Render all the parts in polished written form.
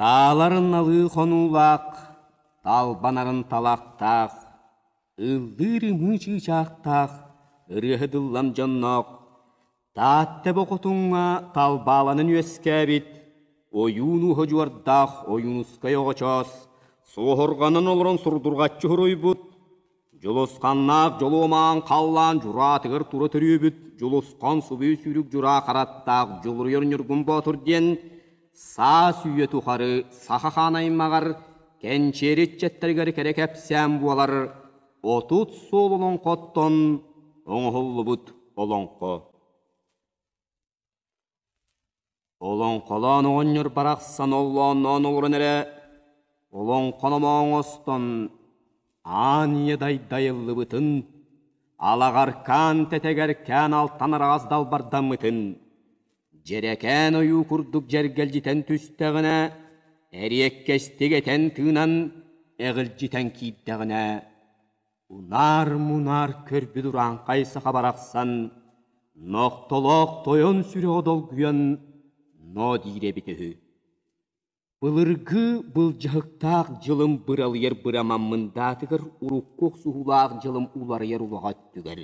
Тааларын налыы хонуулаах, талбанарын талахтаах, ыллыыр ымыы чыычаахтаах, ырыаһыт ыллам дьонноох, Таатта Бохотуҥҥа талбааланан үөскээбит, ойуун ууһа удьуордаах Ойуунускай оҕочоос, суоһурҕанан олорон сурдурҕаччы суруйбут, Дьулусханнаах дьолуомаан халлаан дьураатыгар тура төрүөбүт Дьулусхан субуйу сүүрүк дьураа хараттаах Дьулуруйар Ньургун Боотур диэн саас үйэ тухары саха хаан аймаҕар кэнчиэри ыччаттарыгар кэрэ кэпсээн буолар 30 суол олоҥхоттон оҥоһуллубут олоҥхо. Олоҥхолоон оҕонньор барахсан оллоонноон олорон эрэ олоҥхономооҥостон аан ийэ дайдайыллыбытын, алаҕаркаан тэтэгэркээн алтан араҕас далбардаммытын, дьэрэкээн ойуу курдук дьэргэлдьитэн түстэҕинэ, эриэккэстик этэн-тыынан эҕилдьитэн киирдэҕинэ, Унаар-мунаар көрбүт урааҥхай саха барахсан нохтолоох тойон сүрэҕэ долгуйан ноо диир эбит үһү. Былыргы былдьаһыктаах дьылым быралыйар бырамаммындаатыгар урукку охсуһуулаах дьылым уларыйар улаҕа өттүгэр,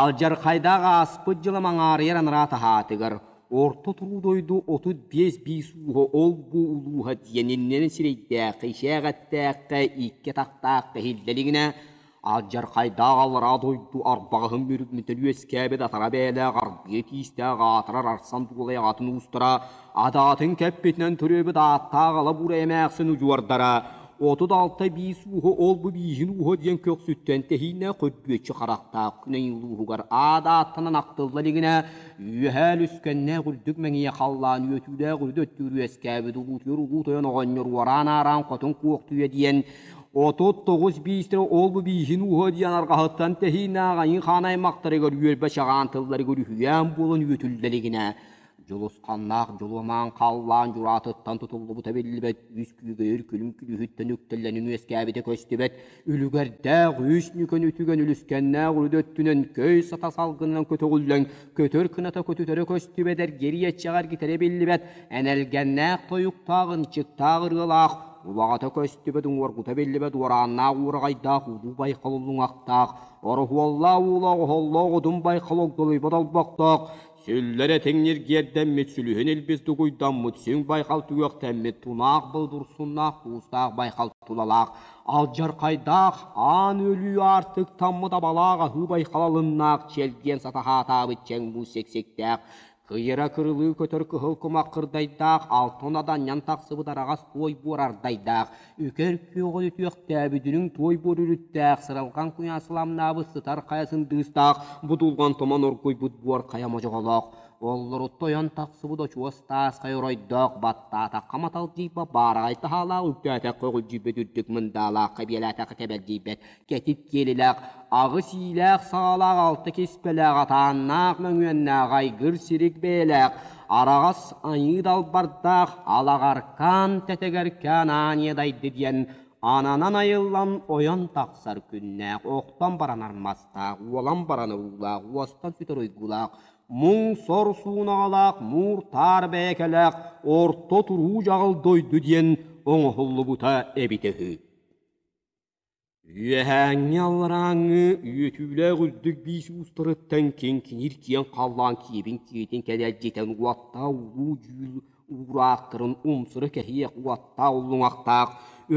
алдьархайдаах ааспыт дьылым аҥаарыйар анараа таһаатыгар Орто туруу дойду 35 биис ууһа ол-бу улууһа диэн иннинэн сирэйдээххэ, ишээх эттээххэ, икки атахтаахха иһиллэ илигинэ, алдьархайдаах аллараа дойду арбаҕаһын мүрүгүнтэн үөскээбит атара бэйэлээх арбыйа тиистээх аатырар арсан дуолай аҕатын уустара, адаатын кэппитинэн төрөөбүт ааттаах ала буура эмээхсин удьуордара 36 биис ууһа ол-бу бииһин ууһа диэн көхсүттэн тэһииннээх көрбүөччү харахтаах күнэйин улууһугар аат ааттанан ахтылла илигинэ Үөһээ үлүскэннээх үрдүк мэҥиэ халлаан үөтүүлээх үрдү өттүгэр үөскээбит улуутуйар улуу тойон оҕонньор уораан-аараан хотун куохтуйа диэн 39 биистэрэ ол-бу бииһин ууһа диэн арҕаһыттан тэһииннээх айыы-хаан аймахтарыгар үөрбэ чаҕаан тылларыгар үһүйээн буолан үөтүллэ илигинэ Дьулусханнаах дьулумаан халлаан дьураатыттан тутуллубута биллибэт үс күүгэйэр күлүм күлүүһүттэн үктэллэнин үөскээбитэ көстүбэт үлүгэрдээх үс нүкэн үтүгэн үлүскэннээх үрдү өттүнэн көй сата салгынынан көтөҕүллэн көтөр кыната көтүтэрэ көстүбэт эргириэччэҕэ эргитэрэ биллибэт энэлгэннээх тойуктаах ынчыктаах ырыалаах улаҕата көстүбэт уҥуоргута биллибэт уорааннаах уураҕайдаах улуу байхал уллуҥахтаах ороһуоллаах уулаах оһоллоох одун байхал огдолуйбат олбохтоох Сүллэр этиҥ ньиргиэрдэммит, сүлүһүн илбис дугуйдаммыт, сүҥ байхал түгэхтэммит, тунаах былдурсуннаах, туустаах байхал тулалаах, алдьархайдаах, аан өлүү аартыктаммыт абалаах аһыы байхал алыннаах, чэлгиэн сатаһаатаабыт чэҥ муус сиксиктээх, кыйыра кырылыы көтөр кыһыл кумах кырдайдаах, алтан аданньан тахсыбыт араҕас туой буор ардайдаах, Үкэр күөҕүн үтүөхтээбит үрүҥ туой буор үрүттээх, сыралҕан куйаас сыламнаабыт сытар хайа сындыыстаах, будулҕан туман оргуйбут буор хайа модьоҕолоох, оллурутта ойон тахсыбыт очуос таас хайа оройдоох, баттаатахха маталдьыйбат, баараҕай таһаалаах, үктээтэххэ өҕүлдьүйбэт үрдүк мындаалаах, кэбиэлээтэххэ кэбэлдьийбэт, кэтит киэлилээх, аҕыс иилээх саҕалаах, алта киспэлээх, атааннаах, мөҥүөннээх, айгыр сирик бэйэлээх, араҕас айыы далбардаах алаҕаркаан тэтэгэркээн ааньа дайды диэн ананан айыллан ойон тахсар күннээх, охтон баран армастаах, уолан баран уулаах, уостан сүтэр уйгулаах, муҥ-сор суунаҕалаах, муур-таар бэйэкэлээх орто туруу дьаҕыл дойду диэн оҥоһуллубута эбитэ үһү. Үөһээҥҥи-алларааҥҥы үөтүүлээх үрдүк биис уустарыттан киҥкиниир киэҥ халлаан киэбин киэтин кэлэлдьитэн уоттаах улуу дьүүл уураахтарын умсура кэһиэх уоттаах уллуҥахтаах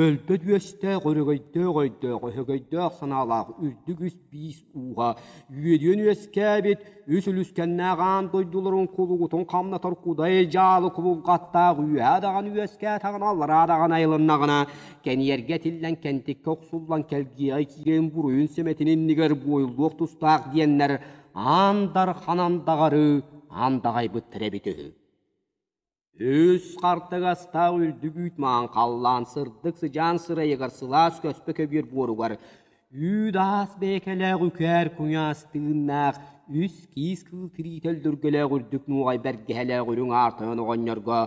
өлбөт үөстээх өрөгөйдөөх өйдөөх өһөгөйдөөх санаалаах үрдүк үс биис ууһа үөдүйэн үөскээбит Үс үлүскэннээх аан дойдуларын кулугутун хамнатар кудай дьаалы кубулҕаттаах үөһээ даҕаны үөскээтэҕинэ, аллараа даҕаны айылыннаҕына, кэниэргэ этиллэн кэнтиккэ охсуллан кэлгиэҕи киирэн буруйун сэмэтин иннигэр буойуллуох тустаах диэннэр аан дархан андаҕары андаҕайбыттар эбит үһү. Үс хартыгастаах үрдүк үүт маҥан халлаан сырдык сыдьаан сырайыгар сылаас көспө көбүөр буоругар үүд-аас бэйэкэлээх үкээр куйаас тыыннаах үс киис кыыл тириитэ өллүргэлээх үрдүк нуоҕай бэргэһэлээх үрүҥ аар тойон оҕонньорго.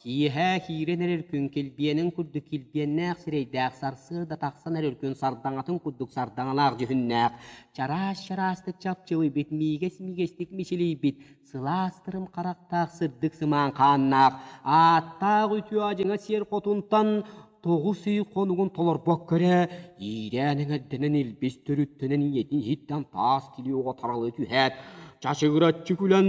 Киэһэ киирэн эрэр күн килбиэнин курдук килбиэннээх сирэйдээх, сарсыарда тахсан эрэр күн сардаҥатын курдук сардаҥалаах дьүһүннээх, чараас-чараастык чапчылыйбыт, миигэс-миигэстик мичилийбит, сылаас тырым харахтаах сырдык сымаан хааннаах, ааттаах үтүө адьыҥа сиэр хотунтан 9 ый хонугун толорбокко эрэ, иирээн эҥэрдэнэн илбис төрүттэнэн ийэтин иһиттэн таас килиэ оҕо таралыы түһээт, чачыгыраччы күлэн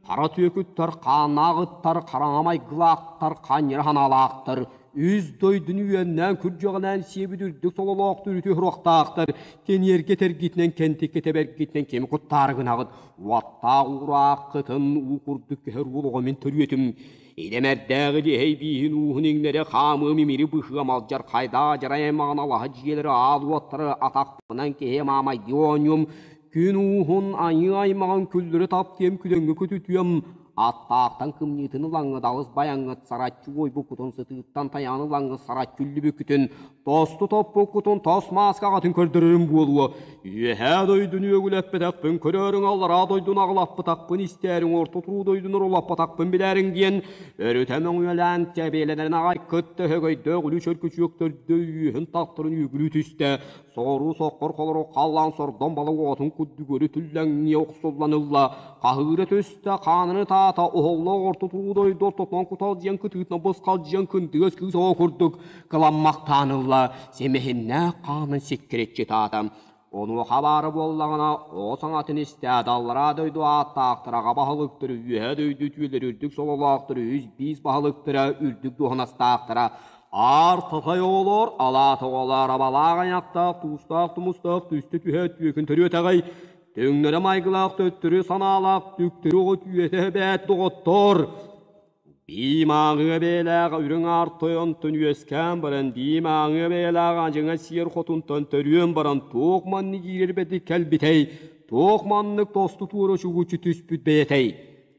Хара түөкүттэр, хааннаах ыттар, хараҥа майгылаахтар, ханньара санаалаахтар, үс дойдуну үөннээн күрдьэҕинээн сиэбит үрдүк сололоох түрүтү суруктаахтар, кэниэргэ тэргитинэн кэнтиккэ тэбэргитинэн кими куттаары гынаҕыт, уоттаах уурааххытын уу курдук көһөр уол оҕо мин төрүөтүм, идэмэрдээҕи диэһэй бииһин ууһун иҥнэри хаамыам имири быһыам алдьархайдаах дьарай аймаҕын алаһа дьиэлэри аал уоттары атахпынан киһи маамайдыы оонньуом, Күн ууһун айыы аймаҕын күллэри таптыам күлэҥҥэ көтүтүөм, аттаахтан кымньыытын ылаҥҥыт алыс байаҥҥыт сараччы уойбуккутун сытыыттан тайаан ылаҥҥыт сараччы үллүбүккүтүн тосту топпуккутун тос мааскаҕытын көрдөрөрүм буолуо. Үөһээ дойдуну үөгүлэппэтэхпин көрөөрүҥ, аллараа дойдуну аҕылаппатахпын истээриҥ, орто туруу дойдуну орулаппатахпын билээриҥ диэн өрүтэ мөҥүөлээн тэбиэлэнэрин аҕай кытта өһөгөйдөөх үлү чөркүчүөктөрдө үөһүн тахтарын үөгүлүү түстэ. Соҕуруу соххор холоро халлаан сордон балык оҕотун курдук өрө түллэҥнии охсуллан ылла, хаһыыра түстэ, хаанын ытаата, оһоллоох орто туруу дойду ортотунан куталдьыйан кытыытынан бысхалдьыйан кындыгас кыыс оҕо курдук кыламмахтаан ылла, сэмэһиннээх хаанын сиккириччи ытаата. Онуоха баара буоллаҕына, оҕо саҥатын истээт, аллараа дойду ааттаахтара, аҕа баһылыктара, үөһээ дойду үтүөлэрэ, үрдүк сололоохторо, үс биис баһылыктара, үрдүк дуоһунастаахтара Аар татай оҕолор, алаат оҕолор, абалаах айахтаах, туустаах тумустаах түстэ түһээт түөкүн төрүөтэҕэй, түҥнэри майгылаах төттөрү санаалаах түктэри оҕо түөтэ эбээт доҕоттор! Бии мааҥыа бэйэлээх үрүҥ аар тойонтон үөскээн баран, бии мааҥыа бэйэлээх адьыҥа сиэр хотунтан төрүөн баран туох маннык иирэрбэти кэлбитэй, туох маннык тосту туора чугуччу түспүт бэйэтэй?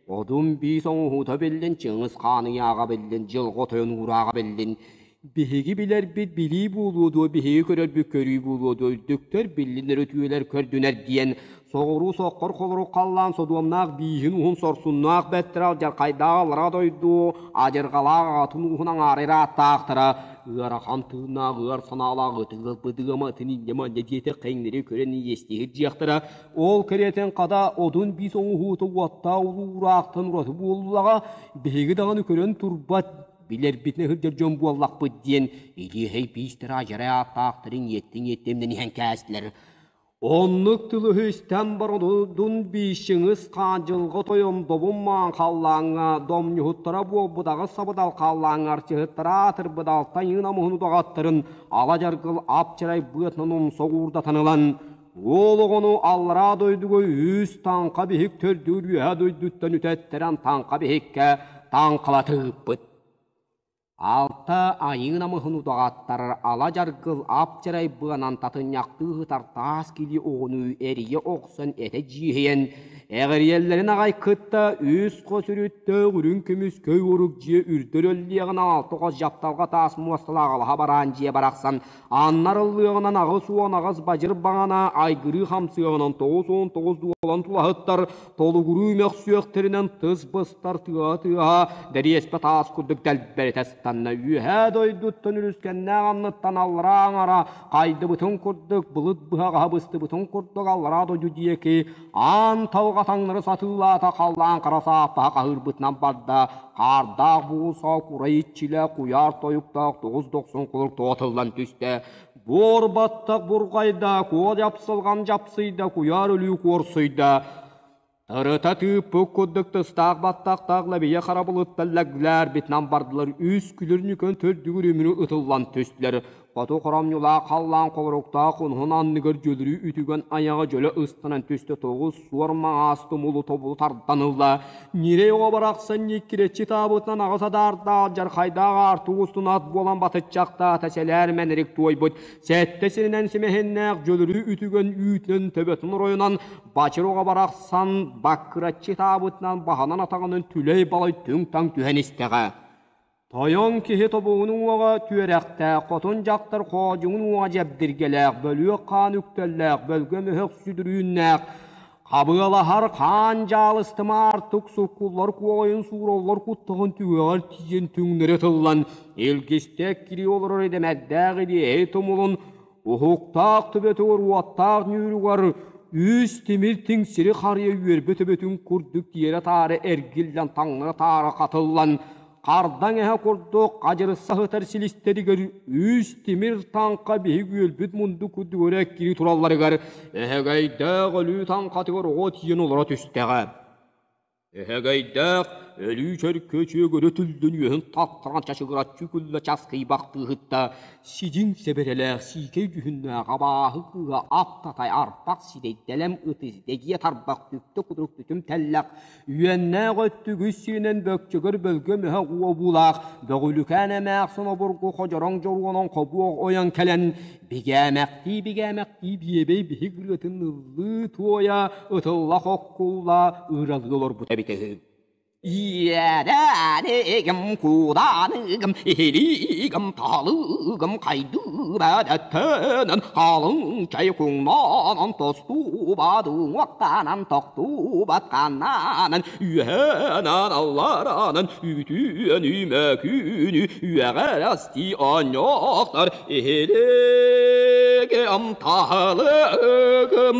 Одун биис оҥоһуута биллин, Чыҥыс Хаан ыйааҕа биллин, Дьылҕа Тойон уурааҕа биллин. Биһиги билэрбит билии буолуо дуо, биһиги көрөрбүт көрүү буолуо дуо, үрдүктэр биллиннэр үтүөлэр көрдүнэр диэн соҕуруу соххор холорук халлаан содуомнаах бииһин уһун сорсуннаах бэттэрэ алдьархайдаах аллара дойду адьырҕалаах аҕатын ууһун аҥаара ырааттаахтара ыарахан тыыннаах ыар санаалаах ытыгылбыт ыама ытын инньэ манньа диэтэх кэҥнэри көрөн иэстиһир дьиэхтэрэ Ол кэриэтин хата одун биис оҥоһуута уоттаах улуураахтан ураты буоллаҕа, биһиги даҕаны көрөн турбат, билэрбитинэ сылдьар дьон буоллахпыт диэн илиэһэй биистэр адьарай ааттаахтарын иэттин-иэттэмнэн иһэн кээстилэр. Оннук тылы истэн баран одун биисчиҥис хаан дьылҕа тойон добун маан халлааҥҥа домньуһуттара буолбут аҕыс сабыдал халлааҥҥа арчыһыттара аатырбыт алта айыы намыһын удаҕаттарын ала дьаргыл ап-чарай быатынан умса уурдатан ылан Уол оҕону аллараа дойдуга үс таҥха биһик төрдүгэр үөһэ дойдуттан үтэттэрэн таҥха биһиккэ таҥхалата ыыппыт. Алта айыы намыһын удаҕаттар ала дьаргыл ап-чарай быанан татынньахтыы сытар таас кили оҕону эрийэ охсон этэ дьиэһийэн, эҕирийэллэрин аҕай кытта үс хос үрүттээх үрүҥ көмүс көй урук дьиэ үрдэр өллүөҕүн алта хос дьапталҕа таас муосталаах алаһа бараан дьиэ барахсан Аннар ыллыаҕынан 88 бадьыр баҕана айгырыы хамсыаҕынан 99 дуолан тулаһыттар толугуруу мөхсүөхтэринэн тыс быстар тыаһа-тыаһа дэриэспэ таас курдук дэлбэритэ ыстанна. Үөһээ дойдуттан үлүскэннээх анныттан аллараа аҥара хайдыбытын курдук былыт быһаҕаһа быстыбытын курдук аллараа дойду диэки аан талҕа таҥнары сатыылаата халлаан хара сааппаһа хаһыырбытынан барда Хаардаах бууса курай иччилээх куйаар тойуктаах тоҕус дохсун кулук тоҕотуллан түстэ. Буор баттах бурҕайда, куо дьапсылҕан дьапсыйда, куйаар өлүү куорсуйда. Тырыта тыыппыт курдук тыстаах баттахтаах лэбийэ хара былыттан лэглээрбитинэн бардылар, үс күлүр нүкэн төрдүгүр үмүрү ытыллан түстүлэр. Хоту хоромньулаах халлаан холоруктаах хонуһун анныгар дьөлүрүү үтүгэн айаҕа дьөлө ыстанан түстэ тоҕус суор маҥаас тумулу тобулу тардан ылла. Ньирэй оҕо барахсан ньиккирэччи таабытынан аҕыс адаардаах дьархайдаах аартык устун ат буолан батыччахтаата сэлээр мэнэрик туойбут. Сэттэ сиринэн симэһиннээх дьөлүрүү үтүгэн үүтүнэн төбөтүн оройунан бачыр оҕо барахсан баккыраччы таабытынан баһынан атаҕынан түлэй-балай түҥ-таҥ түһэн истэҕэ. Тойон киһи тобугун уҥуоҕа түөрэхтээх, хотун дьахтар хоодьуҥун уҥуоҕа дьэбдиргэлээх, бөлүөх хаан үктэллээх, бөлгөм өһөх сүдүрүүннээх, Хабыалаһар хаан дьаалыстымаартык суккуллар куоҕайын суураллар куттаҕын түгэҕэр тиийэн түҥнэри ытыллан, илгистэ эккирии олорор идэмэрдээх илиэһэй тумулун уһуктаах төбөтүгэр уоттаах ньүүрүгэр үс тимир тиҥсири харыйа үөрбэ төбөтүн курдук тиэрэ-таары эргиллэн таҥнары-таары хатыллан Хардаҥ эһэ курдук хадьырысса сытар силистэригэр үс тимир таҥха биһик үөлбүт мунду курдук өрө эккирии туралларыгар эһэгэйдээх өлүү таҥхатыгар оҕо тиийэн олоро түстэҕэ. Эһэгэйдээх өлүү чөркө чүөгөрө түллүн үөһүн таттаран чачыгыраччы күллэ часкыйбахтыы сытта Сидьиҥ сэбэрэлээх сиикэй дьүһүннээх абааһы кыыһа аттатай арбах ситэй дэлэм ытыс дэгиэ тарбах түптэ кутурук түтүм тэллэх үөннээх өттүгүс сиринэн бөкчөгөр бөлгө мөһө уобуулаах бөҕүлүкээн эмээхсин обургу ходьороҥ дьоруонан хобуох ойон кэлэн бигээмэхтии-бигээмэхтии биэбэй биһик ырыатын ыллыы туойа ытылла хоккулла ыыралыы олорбута эбитэ үһү. Иэдээнигэм, кууданыгым, иһилиигим, таалыгым, хайдыыбадэттэнэн, халыҥ чэй куҥнаанан, тостуубат уҥуохтанан, тохтуубат ханнаанан, үөһэнэн, алларанан, үтүөнү, мөкүнү, үөҕэрэстии оонньоохтор, иһилигим, таалыгым.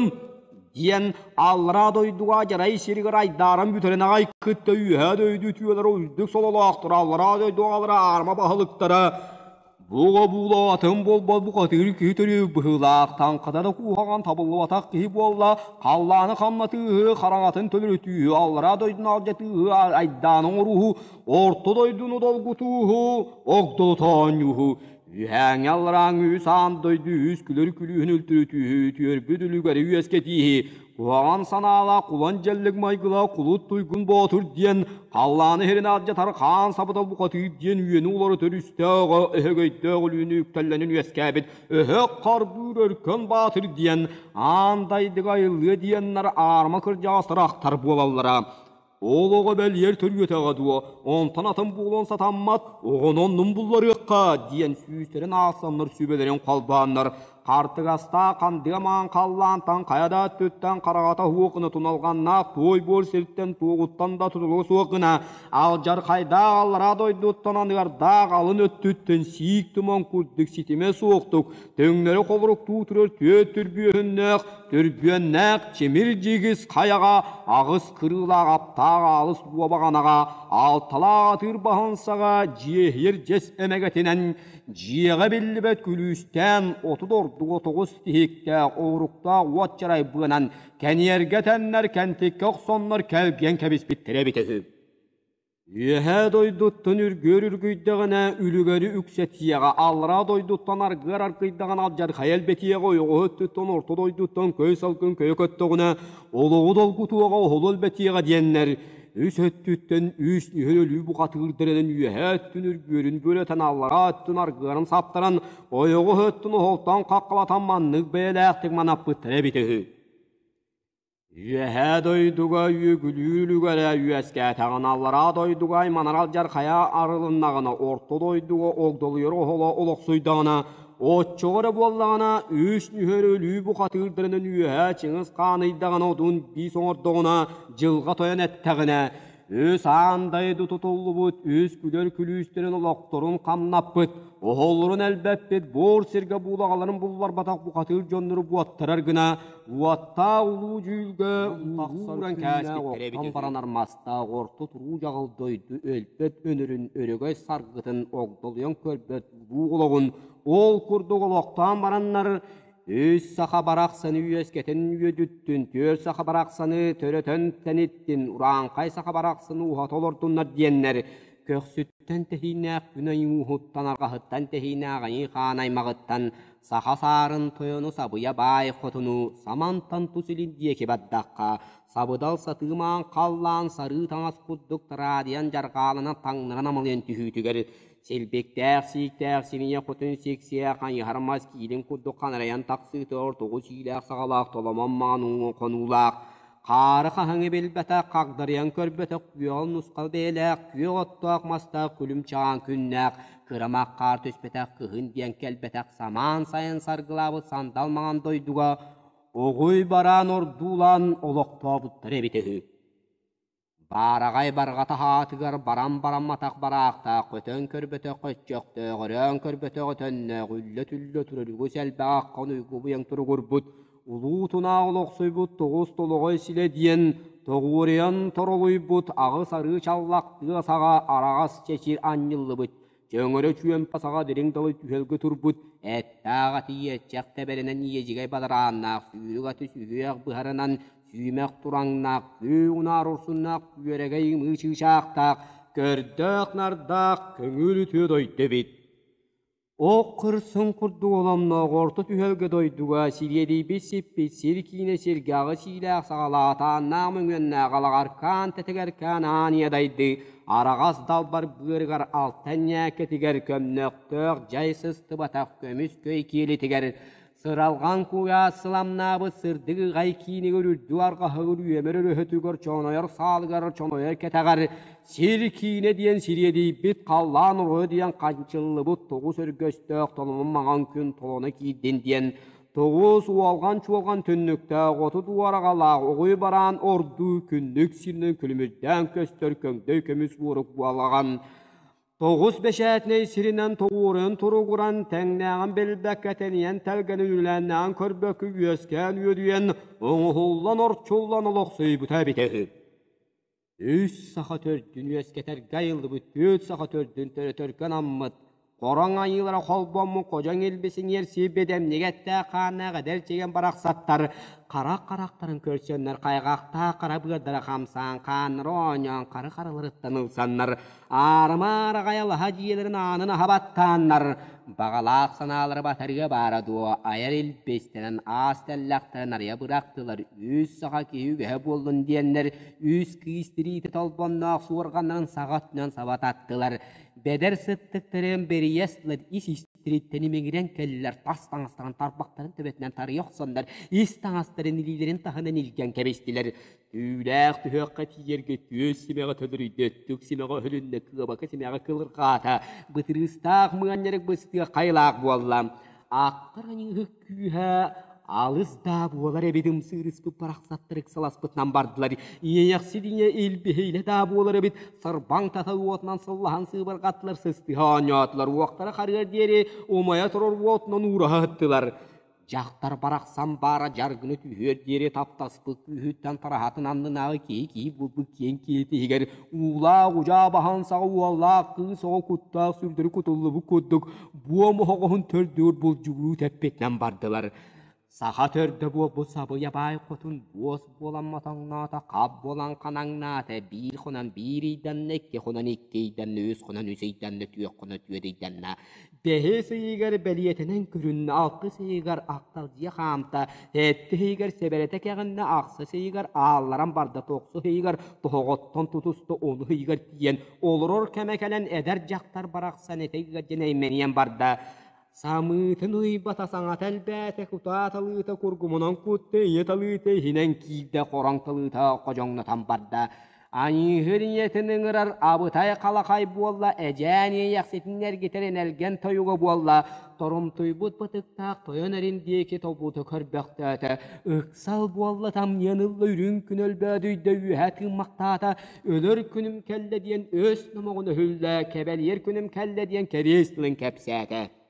Диэн аллараа дойдуга дьарай сиригэр айдааран бүтэрин аҕай кытта үөһээ дойду үтүөлэрэ үрдүк сололоохторо аллараа дойду аҕалара аарма баһылыктара буга буулаатын буолбат бухатыыр киһи төрүү быһыылаах таҥхата да куһаҕан табыллыбатах киһи буолла халлааны хамнатыыһы хараҥатын төлөрүтүүһү аллараа дойдуну алдьатыыһы айдааны оҥорууһу орто дойдуну долгутууһу огдолотоонньууһу Үһээҥҥэ алларааҥҥы үс аан дойду үс күлэр күлүүһүн үлтүрүтүүһү, үтүөрбүт үлүгэри үөскэтииһи, куһаҕан санаалаах кулан дьэллик майгылаах кулут туйгун боотур диэн халлааны иһирин алдьатар хаан сабыдал бухатыыр диэн үөнү уларытар үстээҕэ өһөгөйдөөх өлүүнү үктэллэнин үөскээбит өһөх харбыыр өркөн баатыр диэн аан дайдыга айыллыа диэннэр аарма кырдьаҕастар ахтар буолаллара. Ол оҕо бэлиэр төрүөтэҕэ дуо, онтон атын буолуон сатаммат, оҕону оннун булларыахха диэн сүүстэрин аахсаннар сүбэлэрин холбооннор, хартыгастаах хандыа маан халлаантан хайа да өттүттэн хараҕата суох гына туналҕаннаах туой буор сиртэн туоҕуттан да тутулуга суох гына алдьархайдаах аллараа дойдуттан аныардаах алын өттүттэн сиик туман курдук ситимэ суохтук төҥнөрү холоруктуу турар түөрт түрбүөһүннээх Түрбүөннээх тимир дьигис хайаҕа аҕыс кырыылаах аптаах аалыс уобаҕанаҕа алталаах атыыр баһын саҕа дьиэһийэр дьэс эмэгэтинэн дьиэҕэ биллибэт күлүүстээн отут ордуга тоҕус тиһиктээх ооруктаах уот чарай быанан кэниэргэ тэннэр кэнтиккэ охсоннор кэлгиэн кэбиспиттэрэ эбитэ үһү. Үөһээ дойдуттан үргүөр үргүйдэҕинэ үлүгэри үксэтиэҕэ, аллараа дойдуттан аргыар аргыйдаҕына алдьархайы элбэтиэҕэ, ойоҕоһу өттүттэн орто дойдуттан көй салгын көйө көттөҕүнэ олоҕу долгутуоҕа, оһолу элбэтиэҕэ диэннэр үс өттүттэн үс нүһэр өлүү бухатыырдарынан үөһээ өттүн үргүөрүн бүөлэтэн, аллараа өттүн аргыарын саптаран, ойоҕос өттүн оһолтон хаххалатан маннык бэйэлээхтик манаппыттара эбитэ үһү. Үөһээ дойдуга үөгүлүүр үлүгэрэ үөскээтэҕинэ, аллараа дойдуга айманар алдьархайа арылыннаҕына, орто дойдуга огдолуйар оһоло олохсуйдаҕына, оччоҕо эрэ буоллаҕына, үс нүһэр өлүү бухатыырдарынан үөһээ Чыҥыс Хаан ыйдаҕына одун биис оҥордоҕуна, дьылҕа тойон эттэҕинэ, Үс аан дойду тутуллубут үс күлэр күлүүстэрин олохторун хамнаппыт, оһоллорун элбэппит, буор сиргэ буулаҕаларын булларбатах бухатыыр дьоннору буоттарар гына уоттаах улуу дьүүлгэ ууран кээспиттэрэ эбит баран армастаах орто туруу дьаҕыл дойду өлбөт өнөрүн өрөгөй саргытын огдолуйан көрбөт улуу олоҕун ол курдук олохтоон бараннар Үс саха барахсаны үөскэтэн үөдүттүн, түөрт саха барахсаны төрөтөн тэниттин, урааҥхай саха барахсаны уһата олордуннар диэннэр, көхсүттэн тэһииннээх күн айыҥууһуттан, арҕаһыттан тэһииннээх айыы хаан аймаҕыттан саха саарын тойону сабыйа баай хотуну самантан тус илин диэки бардахха, сабыдал сатыымаан халлаан сарыы таҥас курдук тараадыйан дьарҕаалана таҥнаран амалыйан түһүүтүгэр Силбиктээх сииктээх симиэ хотун сиксиэ хайыһар мас киилин курдук ханарайан тахсыыта ортоку сиилээх саҕалаах толомон маҥан уҥуох хонуулаах хаары хаһыҥы билбэтэх хагдарыйан көрбөтөх күөҕэл нусхал бэйэлээх күөх оттоох мастаах күлүм чаҕаан күннээх кырамах хаар түспэтэх кыһын диэн кэлбэтэх самаан сайын саргылаабыт сандал маҥан дойдуга. Оҕуй бараан ордуулаан олохтообуттар эбитэ үһү. Баараҕай барҕата аатыгар баран барамматах бараахтаах көтөн көрбөтөх көччөхтөөх, өрөөн көрбөтөх өтөннөөх, үллэ-түллэ турар үгүс элбэх аххан уйгу-быйаҥ туругурбут, улуу тунаах олохсуйбут тоҕус толоҕой силэ диэн тоҕуоруйан торолуйбут аҕыс арыы чаллах тыа саҕа араҕас чэчир анньыллыбыт Чөҥөрө чүөмпэ саҕа дириҥ далай түһэлгэ турбут эттээх аты иэччэх тэбэринэн иэдьигэй бадарааннаах сүүрүк аты сүһүөх быһарынан сүүмэх тураҥнаах күөх унаар урсуннаах күөрэгэй ымыы чыычаахтаах көрдөөх-нардаах көҥүл үтүө дойду эбит. Ох кырсын курдук оломноох орто түһэлгэ дойдуга сириэдийбит сиппит сир киинэ сиргэ аҕыс иилээх саҕалаатааннаах мөҥүөннээх алаҕаркаан тэтигэркээн аан иэдайды Араҕас далбар быарыгар алтан ньээкэтигэр көмнөхтөөх дьай сыстыбатах көмүс көй киэлитигэр сыралҕан куйаас сыламнаабыт сырдык ыҕай киинигэр үрдүк арҕаһыгар үөмэр өрөһөтүгэр чонойор саалыгар чонойор кэтэҕэр сир киинэ диэн сириэдийбит халлаан оройо диэн ханчыллыбыт тоҕус өргөстөөх толомон маҥан күн толоно киирдин диэн Тоҕус уолҕан-чуолҕан түннүктээх, 30 уораҕалаах оҕуй бараан ордуу күннүк сиринэн күлүмүрдээн көстөр көҥдөй көмүс уорук буолаҕан. Тоҕус бэчээтинэй сиринэн тоҕуоруйан туругуран, тэҥнээҕин билбэккэ тэнийэн тэлгэнэ үлэлээннээҕин көрбөккө үөскээн үөдүйэн, оҥоһуллан орчуллан олохсуйбута эбитэ үһү. Үс саха төрдүн үөскэтэргэ айыллыбыт түөрт саха төрдүн төрөтөргө анаммыт хороҥ айыылара холбоммут ходьоҥ илбисиҥиэр сиэбэдэмнигэ эттээх хааннаах эдэр чэгэн барахсаттар харах харахтарын көрсөннөр хайҕахтаах хара быардара хамсаан хааннара оонньоон хары харыларыттан ылсаннар аарыма аараҕай алаһа дьиэлэрин аанын аһа баттааннар баҕалаах санаалара батарыа баара дуо айар илбистэнэн аас тэллэхтэрин арыйа бырахтылар үс саха киһи үгэһэ буоллун диэннэр үс кыыс тириитэ толбонноох суорҕаннарын саҕа өттүнэн саба таттылар бэдэр сыттыктарын бэрийэ астылар ис истэриттэн имэҥирэн кэллилэр тас таҥастарын тарбахтарын төбөтүнэн тарыйа охсоннор ис таҥастарын илиилэрин таһынан илгэн кэбистилэр түүлээх түһүөххэ тиийэргэ түөс симэҕэ төлөрүйдэ өттүк симэҕэ өһүлүннэ кыабака симэҕэ кылырҕаата бытырыыстаах мыанньарык быстыах хайылаах буолла Ааттар аньыыһык күүһэ алыс даа буолар эбит ымсыырыспыт барахсаттар ыксаласпытынан бардылар. Иэйэхсит ийэ илбиһийлэ даа буолар эбит сарбаҥ тата уотунан сыллаһан сыыбырҕаттылар сыстыһа оонньоотулар уохтара харыар диэри умайа турар уотунан уураһа ыттылар. Дьахтар барахсан баара дьаргыны түһүөр диэри таптаспыт күүһүттэн тараһатын аннынааҕы киһи-киһи буолбут киэҥ киһитигэр уулаах удьаа баһан саҕа уоллаах кыыс оҕо куттаах сүрдэри кутуллубут курдук буом оһоҕоһун төрдүгэр булдьугуруу тэппитинэн бардылар. Саха төрдө буолбут сабыйа баай хотун буос буолан мотоҥноото, хап буолан ханаҥнаата, биир хонон биир ыйданна, икки хонон икки ыйданна, үс хонон үс ыйданна, түөрт хонон түөрт ыйданна. Бэһис ыйыгар бэлиэтэнэн көрүннэ, алтыс ыйыгар ахталдьыйа хаамта, сэттис ыйыгар сэбэрэтэ кэҕиннэ, ахсыс ыйыгар аалларан барда, тохсус ыйыгар тоһоҕоттон тутуста, онус ыйыгар тиийэн олорор кэмэ кэлэн эдэр дьахтар барахсан этэ ыалдьан эймэнийэн барда. Самыытын ыйбата саҥата элбээтэ, кутаа талыыта кургумунан кутта, ийэ талыыта иһинэн киирдэ, хороҥ талыыта ходьоҥнотон барда. Аньыыһыр ийэтин ыҥырар абытай халахай буолла, эдьээн иэйэхситин эргитэр энэлгэн тойуга буолла, торумтуйбут бытыктаах тойон эрин диэки тобута көрбөхтөөтө, ыксал буолла тамньыан ылла үрүҥ күн өлбөөдүйдэ үөһэ тыыммахтаата, өлөр күнүм кэллэ диэн өс номоҕун өһүллэ, кэбэлиэр күнүм кэллэ диэн кэриэс тылын кэпсээтэ.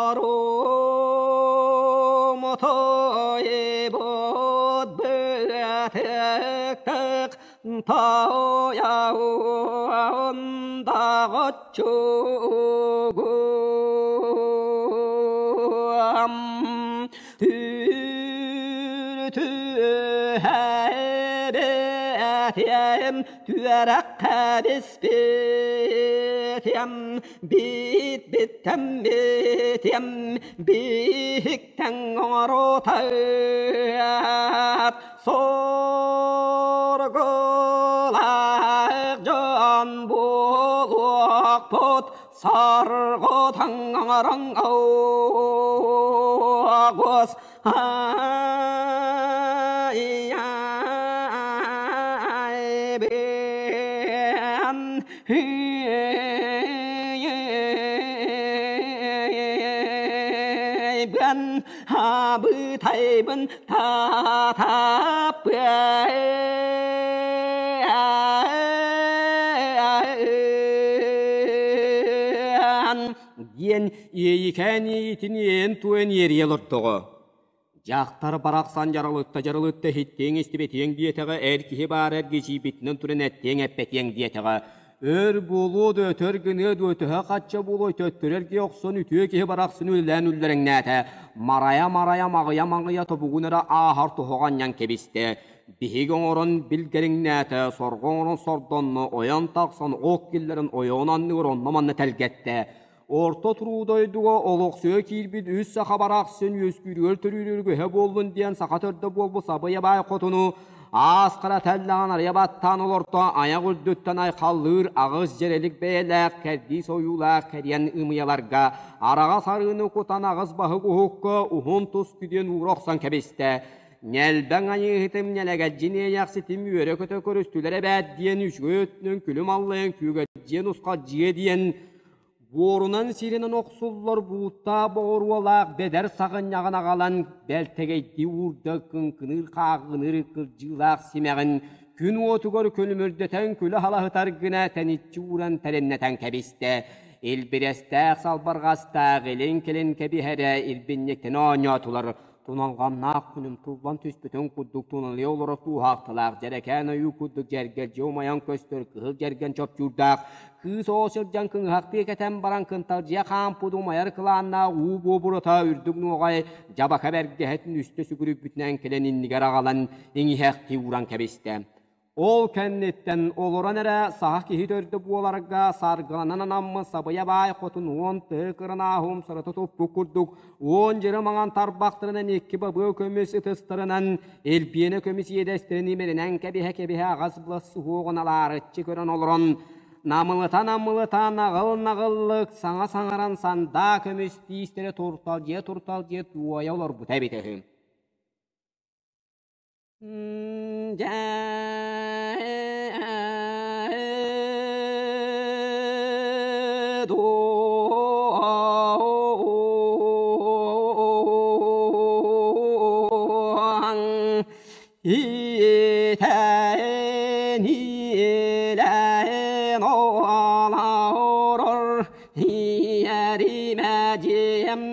Торум тоебут бытыктык Тойон Түһэбэтиэм түөрэххэ биспитиэм биит биттэммитиэм биһиктэн оҥорутаат соргулаах дьон буолуохпут соргу таҥараҥ оҕус Бытайбын диэн иэйикээн иэйитин иэйэн туойан иэрийэ олордоҕо. Дьахтар барахсан дьаралытта-дьаралытта иһиттиэҥ истибэтиэҥ диэтэҕэ, эр киһи баара эргичийбитинэн туран эттиэҥ эппэтиэҥ диэтэҕэ. Өр буолуо да өтөр гыныа дуо төһө-хачча буолуой төттөрү эргийэ охсон үтүө киһи барахсан үлэлээн үллэрэҥнээтэ. Марайа-марайа маҕыйа-маҕыйа тобугун эрэ ааһар тоһоҕо анньан кэбистэ. Биһиги оҥорон билгэриҥнээтэ, сорго оҥорон сордонно, ойон тахсан ок киллэрэн ойоҕун анныгар онно-манна тэлгэттэ. Орто туруу дойдуга олохсуйа киирбит үс саха барахсан үөскүүрүгэр төрүүрүгэр өһө буоллун диэн саха төрдө буолбут Сабыйа баай хотуну аас хара тэллэҕин арыйа баттаан олорто айах үрдүттэн айхаллыыр аҕыс дьэрэлик бэйэлээх кэрдиис ойуулаах кэриэн ымыйаларга араҕас арыыны кутан аҕыс баһык уһукка уһун тус күдүөн уура охсон кэбистэ. Ньэлбэҥ айыыһытым ньэлэгэлдьин иэйэхситим үөрэ-көтө көрүстүлэр эбээт диэн үчүгэй өттүнэн күлүм аллайан күүгэдьиэн усхадьыа диэн Буорунан сиринэн охсуллар бууттаах боҕуруолаах бэдэр саҕынньаҕын аҕалан бэлтэгэйдии уурда кыҥкыныыр хааҕыныыр кырдьыылаах симэҕин күн уотугар көлүмүрдэтэн күлэ халаһытар гына тэниччи ууран тэлимнэтэн кэбистэ. Илбирэстээх салбарҕастаах илин-кэлин кэбиһэрэ ирбинньиктэн оонньоотулар. Туналҕаннаах күнүм туллан түспүтүн курдук туналыйа олорор тууһаахталаах дьэрэкээн ойуу курдук дьэргэлдьи умайан көстөр кыһыл дьэргэн чопчуурдаах кыыс оҕо сылдьан кыҥыһахтыы кэтэн баран кынталдьыйа хаампыт умайар кылааннаах уу буобурата үрдүк нуоҕай дьабака бэргэһэтин үстэ сүгүрүйбүтүнэн кэлэн иннигэр аҕалан иҥиһэхтии ууран кэбистэ. Ол кэнниттэн олорон эрэ саха киһи төрдө буоларга саргыланан анаммыт сабыйа баай хотун уон тыһы кырынааһым сырата туппут курдук уон дьыры маҥан тарбахтарынан икки бабыа көмүс ытыстарынан илбиэнэ көмүс иэдэстэрин имэринэн кэбиһэ-кэбиһэ аҕас былас суһуоҕун алаарыччы көрөн олорон намылыта-намылыта наҕыл-наҕыллык саҥа саҥаран сандаа көмүс тиистэрэ турталдьыйа-турталдьыйа туойа олорбута эбитэ үһү. Иэримэ-дьиэм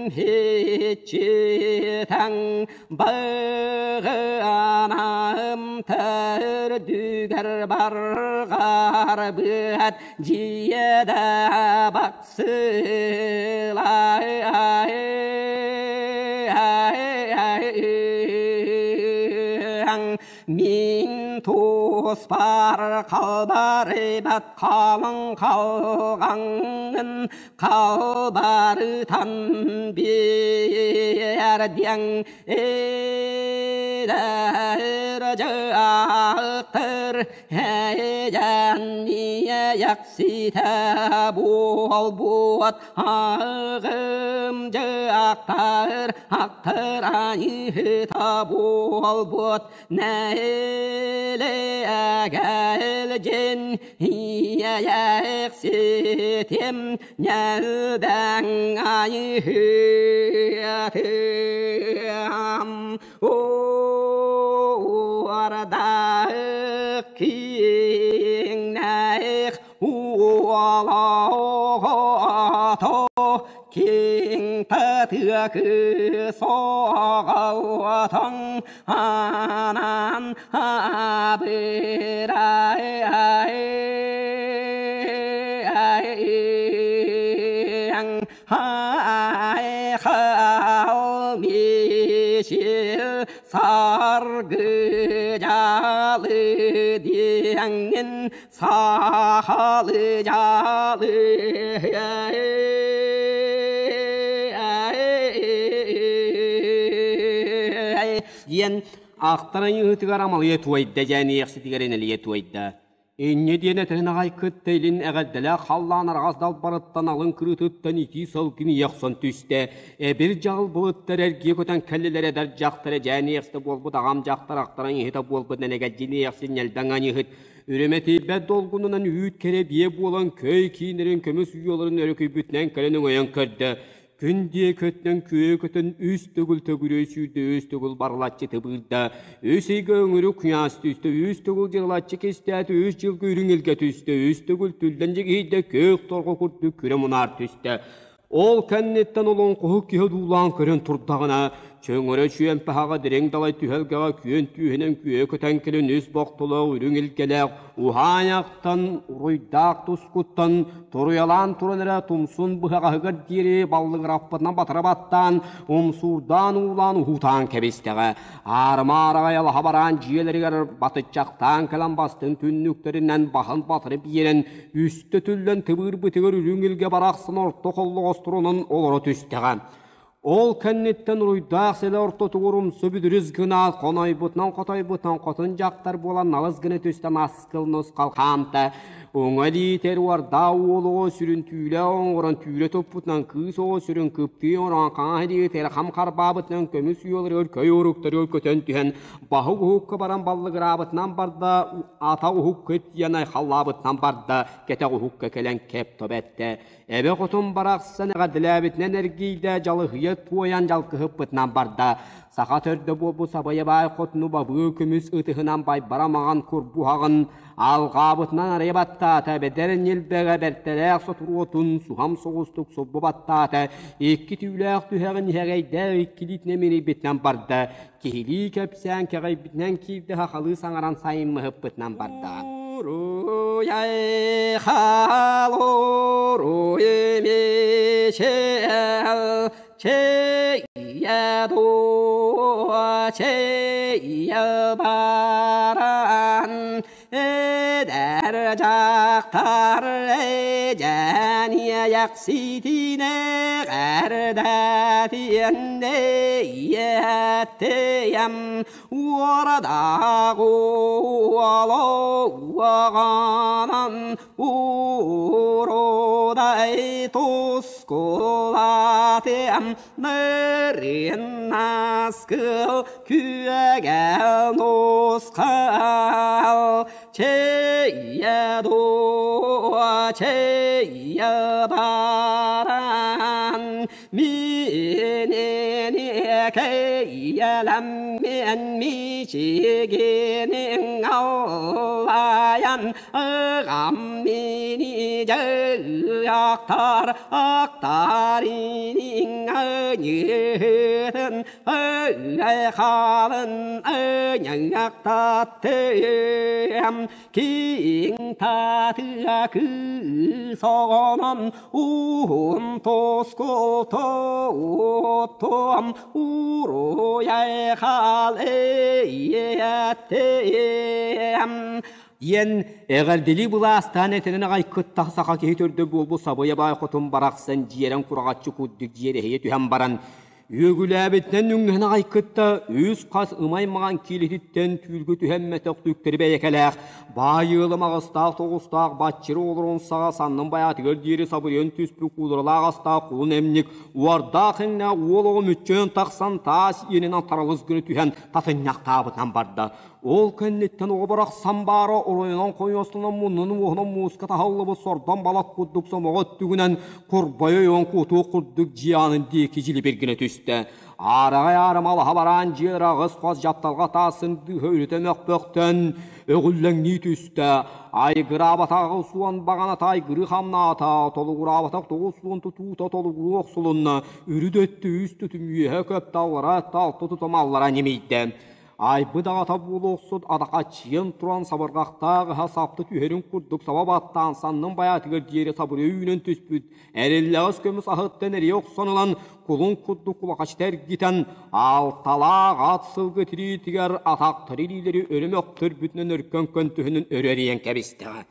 иччитэн Быгыанам төрдүгэр барҕарбыт дьиэдэ баксылай Мин туспар халбарыбат халыҥ халҕаҥҥын халбарытан биэрдиэҥ Эдэр дьахтар эйэниэйэхситэ буолбут аҕым дьахтар ахтар айыыта буолбут нэһилиэгэлдьин иэйэхситим ньэлбэҥ айыытым уордаах киҥнээх уолаҕото киҥ. Тыакы соҕотоҥ анан абырай Айхал мичил саргы дьалы диэҥҥин сахалы дьалы диэн ахтан ыытыгар амалыйа туойда дьээн иэхситигэр энэлийэ туойда. Инньэ диэн этэрин аҕай кытта илин эҕэрдэлээх халлаан араҕас далбарыттан алын кырыытыттан итии салгын ийэ охсон түстэ. Эбир дьаҕыл былыттар эргийэ көтөн кэллилэр эдэр дьахтар эдьээн иэхситэ буолбут аҕам дьахтар ахтаран иһитэ буолбут нэлэгэлдьин иэхсин ньэлбэҥ аньыһыт үрүмэтийбэт долгунунан үүт кэрэ биэ буолан көй кииннэрин көмүс уйаларын өрүкүйбүтүнэн кэлэн өҥөйөн көрдө. Күн диэки өттүнэн күө көтөн үс төгүл төгүрүй сүүрдэ, үс төгүл барылаччы тыбыырда, үс ыйга өҥүрүк куйаас түстэ, үс төгүл дьырылаччы кистээтэ, үс дьылга үрүҥ илгэ түстэ, үс төгүл түллэн дьигиһийдэ, күөх торҕо курдук күрэ мунаар түстэ. Ол кэнниттэн олоҥхоһут киһи одуулаан көрөн турдаҕына, Чөҥөрө чүөмпэһэҕэ дириҥ далай түһэлгэҕэ күөн түөһүнэн күө көтөн кэлин үс бохтолоох үрүҥ илгэлээх уһаайахтан уруйдаах тускуттан туруйалаан туран эрэ тумсун быһаҕаһыгар диэри баллыгыраппытынан батыра баттаан умсуурдаан уулаан уһуутаан кэбистэҕэ. Аарыма-аараҕай алаһа бараан дьиэлэригэр батыччахтаан кэлэн бастыҥ түннүктэринэн баһын батыры биэрэн үстэ түллэн тыбыырбытыгар үрүҥ илгэ барахсан орто холлоҕосторунан олоро түстэҕэ. Ол кэнниттэн уруйдаах сэлэ ортотугар умса бүдүрүс гына хонойбутунан-хотойбутунан хотун дьахтар буолан налыс гына түстэн аскыл нусхал хаамта. Уҥа илиитэр уордаа уол оҕо сүрүн түүлэ оҥорон түүрэ туппутунан кыыс оҕо сүрүн кыптыы оҥорон хаҥас илиитигэр хам харбаабытынан көмүс уйаларыгар көй уруктарыгар көтөн түһэн баһык уһукка баран баллыгыраабытынан барда, ата уһукка тиийэн айхаллаабытынан барда, кэтэх уһукка кэлэн кэп тобэттэ. Эбэ хотун барахсан эҕэрдэлээбитинэн эргийдэ, дьалыһыйа туойан дьалкыһыппытынан барда. Саха төрдө буолбут сабайа баай хотуну бабыы көмүс ытыһынан байбара маҥан курбуһаҕын алҕаабытынан арыйа баттаата, бэдэр ньилбэгэ бэртэлээх сотуруотун суһам соҕустук сулбу баттаата, икки түүлээх түһэҕин иһэгэйдээх иккилиитинэн минийбитинэн барда, киһилии кэпсээн кэҕийбитинэн киирдэ сахалыы саҥаран сайыммыһыппытынан барда. Уруй хаал уруй мичэл чэйэ дуо чэйэ баран Эдэр дьахтар эдьээн иэйэхситинэ эрдэтиэн эйэттиэм уорадаах уолуоҕунан урудай тускулатыам Нырын наскыл күөгэл нусқал чейе дуа чейе баран минен кейелем мичигенин аллаян ығам мини жақтар ақтаринин өнетін өлі ыньяқтаттым киң татыа кысоғынан уһун тоскул тоуттум уруяй хал эйеттем Диэн эҕэрдэлии былаастаан этинэн аҕай кыттах саха киһи төрдө буолбут сабыйа баай хотун барахсан дьиэрэн кураҕаччы курдук дьиэрэһийэ түһэн баран үөгүлээбитинэн үҥҥэһин аҕай кытта үс хас ымай маҥан киилититтэн түүлгэ түһэммэтэх түктэри бэйэкэлээх баай ыалым аҕыстаах тоҕустаах баччыры олорон саҕа саннын байаатыгар диэри сабырыйан түспүт кууларалаах астаах кулун эмньик уордаах иҥнээх уол оҕо мүччүөн тахсан таас иэнинэн таралыс гына түһэн татынньахтаабытынан барда. Ол кэнниттэн оҕо барахсан баара оройунан хойуостанан муннун уоһунан мууска таһыллыбыт сордон балак курдук сомоҕо өттүгүнэн курбайа ойон куотуох курдук дьиэ аанын диэки дьилибиргинэ түстэ. түстэ. Аараҕай аарыма алаһа бараан дьиэ араҕыс хос дьапталҕа таасын дыыһа үрүтэ мөхпөхтөн өҕүллэҥнии түстэ. Айгыраабатах суон баҕаната айгырыы хамнаата, толугураабатах 90 тутуута толугуруу охсулунна, үрүт өттү үс тутум үөһэ көптө, аллара өттө алта тутум аллара ньимийдэ. Айбыт аҕата буолуохсут адахаччыйан туран сабырҕахтаах ыһа сапта түһэрин курдук саба баттаан саннын байаатыгар диэри сабырыйа үүнэн түспүт эриллэҕэс көмүс аһыттан эрийэ охсон ылан кулун курдук кулахачыта эргитэн алталаах ат сылгы тириитигэр атахтары илиилэри өрө мөхтөрбүтүнэн өркөн көнтөһүнүн өрө эрийэн кэбистэҕэ.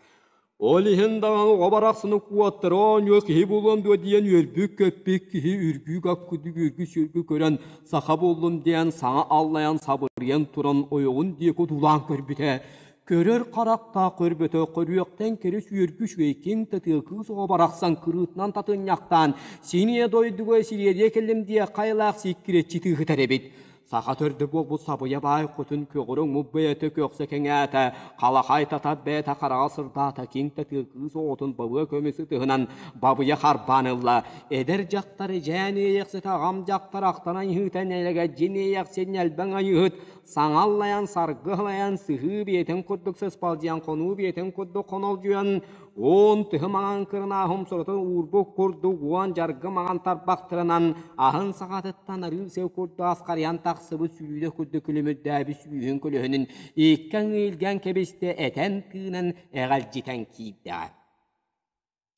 Ол иһин даҕаны оҕо барахсаны куоттара оонньуо киһи буолуом дуо диэн үөрбүт-көппүт киһи үргүү-гаккыдык үргү-сүргү көрөн саха буоллум диэн саҥа аллайан сабырыйан туран ойоҕун диэки одуулаан көрбүтэ. Көрөр харахтаах көрбөтө көрүөхтэн кэрэ сүөргү үчүгэй киҥ татыа кыыс оҕо барахсан кырыытынан татынньахтаан синиэ дойдуга сириэдийэ кэллим диэххэ айылаах сиккирэччи тыыһытар эбит. Саха төрдө буолбут сабыйа баай хотун көҕөрө уҥук бэйэтэ көхсө кэҥээтэ, халахай татар бэйэтэ хараҕа сырдаата, киҥ татыа кыыс оҕотун бабыа көмүс ытыһынан бабыйа харбаан ылла. Эдэр дьахтар эдьээн иэйэхсит аҕам дьахтар ахтанан ыһыыта нэлэгэдьин иэйэхсит ньэлбэҥ айыыһыт Саҥа аллайан, саргы аһылайан, сыһыы биэтин курдук сыспалдьыйан, хонуу биэтин курдук хонолдьуйан, уон тыһы маҥан кырынааһым сурутун уурбут курдук уон дьаргы маҥан тарбахтарынан аһын саҕатыттан арыы сыл курдук асхарыйан тахсыбыт сүүлэ курдук күлүмүрдээбит сүүһүн көлөһүнүн икки аҥыы илгэн кэбистэ этэн-тыынан эҕэлдьитэн киирдэҕэ.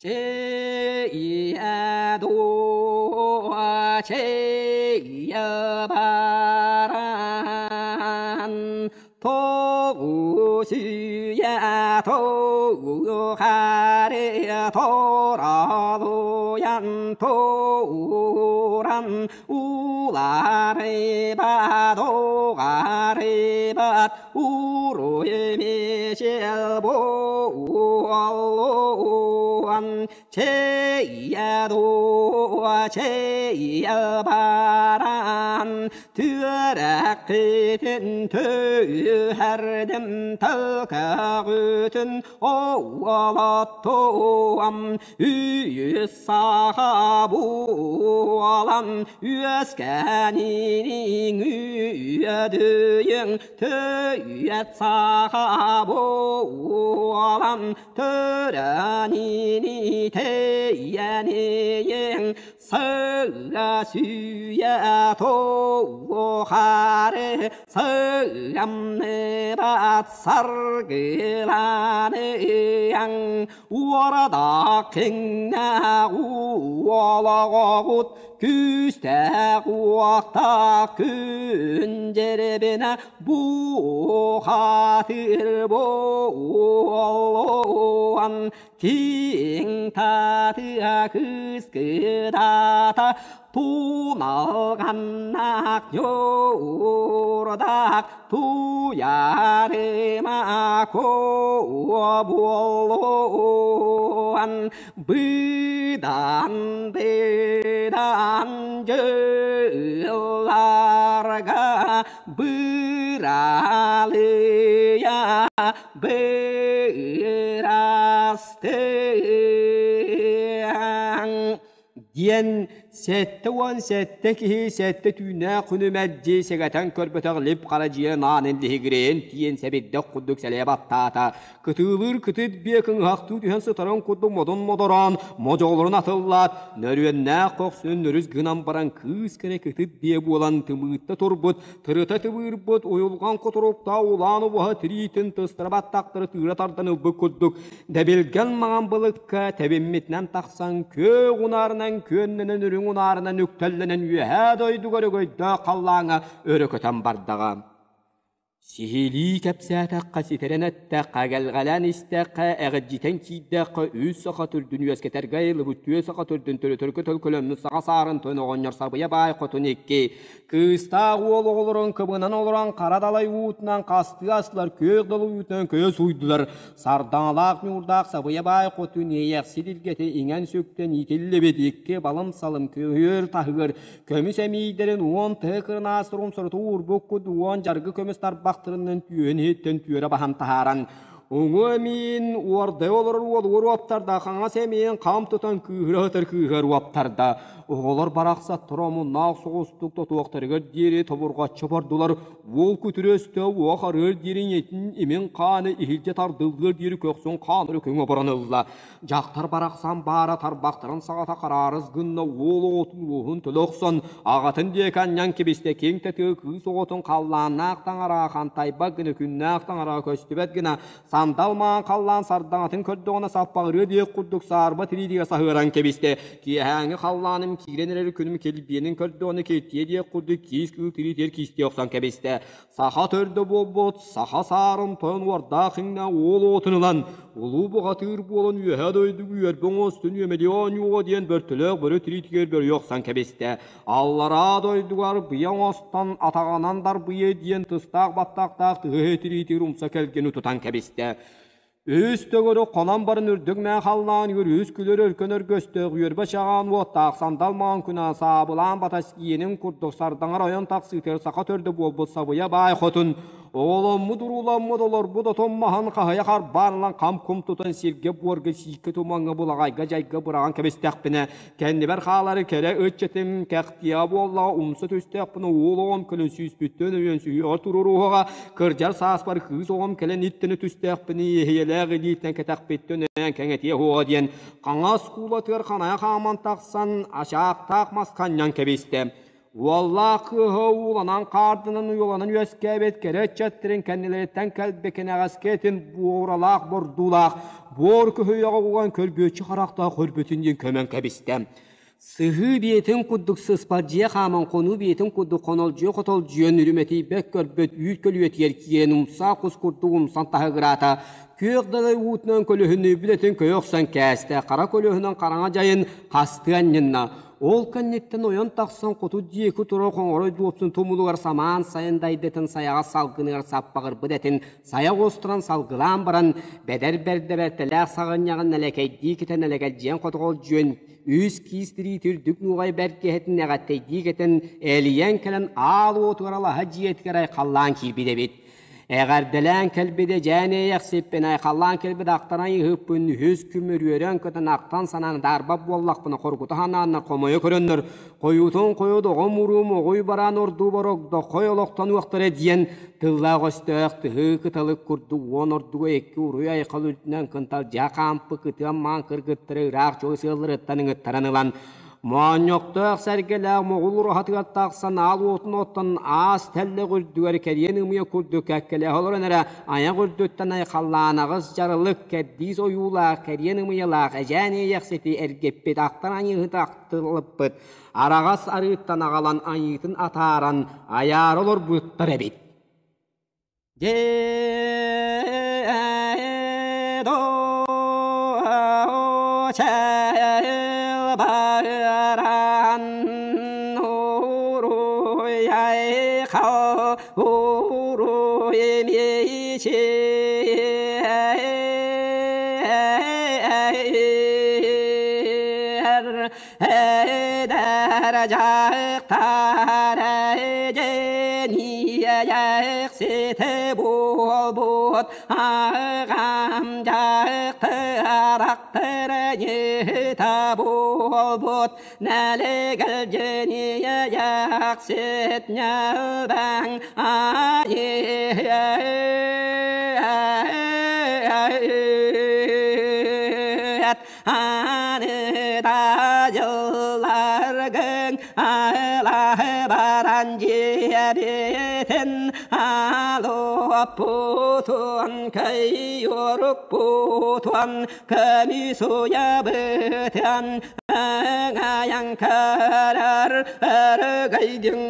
Чэй-а дуо, чэй-а баран, тоҕус үйэ тоҕухары торолуйан туран уларыйбат, уҕарыйбат Уруй мичил буолуон чэйэ дуо чэйэ баран түөрэххитин түһэрдим тылкөҕүтүн оолоттуом Үс саха буолан үөскэниниҥ үөдүйүҥ Төйөт саха буолан төрөнини тэйэниеҥ Сыа сүүйэ туохары сыамныбат саргыланыаҥ Уорада киҥнээх уолаҕоҕут күүстээх уохтаах күн дьэрибинэ бухатыр буолуон киэҥ татыа кыыс кыдаата Туналҕаннаах ньуурдаах туйаарыма куо буолуон быдан быдан дьылларга быралыйа бырастыаҥ диэн 77 киһи сэттэ түүннээх күнү мэлдьи сэгэтэн көрбөтөх лип хара дьиэ наанын лиһигирэйэн тиийэн сэбирдэх курдук сэлэйэ баттаата. Кытыылыыр кытыт биэ кыҥыһахтыы түһэн сытарын курдук модун модороон, модьоҕолорун атыллаат, нөрүөннээх көхсүн нөрүс гынан баран кыыс кэрэ кытыт биэ буолан тымыытта турбут, тырыта тыбыырбыт, уйулҕан кутуруктаах улаан убаһа тириитин тыстара баттахтары тыыра тардан ылбыт курдук Дэбилгэн маҥан былыкка тэбиммитинэн тахсан күөх унаарынан күөннэнэн үрүҥ унаарынан үктэллэнэн үөһээ дойдуга өрөгөйдөөх халлааҥҥа өрө көтөн бардаҕа. Сиһилии кэпсээтэххэ, ситэрэн эттэххэ, эгэлгэлээн истэххэ, эҕирдьитэн киирдэххэ, үс саха төрдүн үөскэтэргэ айыллыбыт түө саха төрдүн төрөтөргө төлкөлөммүт саха саарын тойон оҕонньор сабыйа баай хотун икки Кыыстаах уол оҕолорун кыбынан олорон хара далай уутунан хастыы аслар күөх долуйуутунан көйө сууйдулар. Сардаҥалаах ньуурдаах сабыйа баай хотун иэйэхсит илгэтэ иҥэн-сүктэн иитиллибит икки балым-салым көһүөр таһыгар көмүс эмиийдэрин уон тыһы кырынаастар умсарыта уурбуккут уон дьаргы көмүс тарбахтарынан түөһүн иһиттэн түөрэ баһан таһааран. Уҥа эмиин уордай олорор уолугар уоптарда, хаҥас эмиин хам тутан кыыһыра сытар кыыһыгар уоптарда. Оҕолор барахсаттар омуннаах соҕустук тотуохтарыгар диэри тобурҕаччы бордулар. Уол күтүрү өстөөх уох арыар диэри ийэтин имин хааны иһирдьэ тардыллыар диэри көхсүн хаанын көҥө оборон ылла. Дьахтар барахсан баара тарбахтарын саҕата хараарыс гынна уол оҕотун уоһун төлө охсон, аҕатын диэки анньан кэбистэ киэҥ тэтигэ кыыс оҕотун халлааннаах таҥара хантайбат гына күннээх таҥара көстүбэт гына сандал маан халлаан сардаҥатын көрдөҕүнэ саппаҕырыа диэх курдук саарба тириитигэр саһыаран кэбистэ. Киэһээҥҥи халлааным киирэн эрэр күнүм килбиэнин көрдөҕүнэ киртийэ диэх курдук киис кыыл тириитигэр киистии охсон кэбистэ. Саха төрдө буолбут, саха саарын тойон уордаах иҥнэ уол оҕотун ылан, улуу бухатыыр буолан үөһээ дойдуга үөрбэ оҥостон үөмэлии оонньууга диэн бөртөлөөх бөрө тириитигэр бөрүйэ охсон кэбистэ. Аллараа дойдугар быйа оҥостон атаҕынан дарбыйа диэн тыстаах баттахтаах тыһы тириитигэр умса кэлгини тутан кэбистэ. Үс төгүрүк хонон баран үрдүк мээн халлаан үс күлэр өркөн өргөстөөх үөрбэ чаҕаан уоттаах сандал маҥан күнэ саабылаан батас иэнин курдук сардаҥар ойон тахсыытыгар саха төрдө буолбут сабыйа баай хотун оҕоломмут урууламмыт олорбут отон маһын хаһыйа харбаан ылан хам-кум тутан сиргэ буорга сииккэ тумаҥҥа булаҕайга дьайга быраҕан кэбистэхпинэ кэннибэр хаалары кэрэ ыччатым кэхтиэҕэ буоллаҕа умса түстэхпинэ уол оҕом кэлэн сүүспүттэн өйөн сүһүөҕэр туруоруоҕа кырдьар сааспар кыыс оҕом кэлэн иттэнэ түстэхпинэ иэһийэлээх илиитинэн кэтэхпиттэн өйөөн кэҥэтиэ уоҕа диэн хаҥас куулатыгар ханайа хааман тахсан ачаахтаах мас ханньан кэбистэ. Уоллаах кыыһа ууланан хаардынан уйуланан үөскээбит кэрэ ыччаттарын кэннилэриттэн кэлбит кэнэҕэски этин буоралаах бордуулаах буор көһүйэҕэ уган көрбүөччү харахтаах көрбүтүн диэн көмөн кэбистэ. Сыһыы биэтин курдук сыспалдьыйа хааман хонуу биэтин курдук хонолдьуйа хотолдьуйан үрүмэтийбэт көрбөт үүт көлүйэтигэр киирэн умсаа кус курдук умсан таһыгыраата. Күөх далай уутунан көлөһүнү билэтин көйө охсон кээстэ, хара көлөһүнэн хараҥа дьайын хастыы анньынна. Ол кэнниттэн ойон тахсан хоту диэки турар хоҥорой дуопсун тумулугар самаан сайын дайдытын сайаҕас салгыныгар саппаҕырбыт этин сайа оҕустаран салгылаан баран, бэдэр бэрдэ бэртэлээх саҕынньаҕын нэлэкэйдии кэтэн элэгэлдьийэн хотоҕолдьуйан, үс киис тириити үрдүк нуоҕай бэргэһэтин эҕэттэйдии кэтэн, элийэн кэлэн аал уотугар алаһа дьиэтигэр айхаллаан киирбит эбит. Эҕэрдэлээн кэлбит эдьээн иэйэхсиппин, айхаллаан кэлбит ахтаран ыһыппын, үһүс күммүр үөрэн-көтөн ахтан санаан даарбат буоллахпына хоргута санааннар хомойо көрөннөр, хойуутун хойут оҕом уруум оҕуй бараан ордуу борогдоххой олохтонуохтара диэн тыллаах өстөөх тыһыы кыталык курдук уон ордуга икки уруй айхал үрдүнэн кынталдьа хаампы кытыан маан кыргыттары ыраах чугас ыалларыттан ыҥыттаран ылан Моонньохтоох сэргэлээх моҕул ураһатыгар тахсан аал уотун оттон аас тэллэх үрдүгэр кэриэн ымыйа курдук кэккэлэһэ олорон эрэ айах үрдүттэн айхаллаанаҕыс дьарылык кэрдиис ойуулаах кэриэн ымыйалаах эдьээн иэйэхсити эргиппит ахтар айыыһыт ахтылыппыт араҕас арыыттан аҕалан айыытын атааран айаара олорбуттар эбит. Дьиэйэхситэ буолбут аҕам дьахтарахтара ньыта буолбут нэлэгэлдьиниэйэхсит ньэлбэҥ айыат аны да дьылларгын Алаһы баран дьиэбитин алуоппутун көйүрүкпутун көмүс уйабытын ыңайан көрөр өрөгөйдүн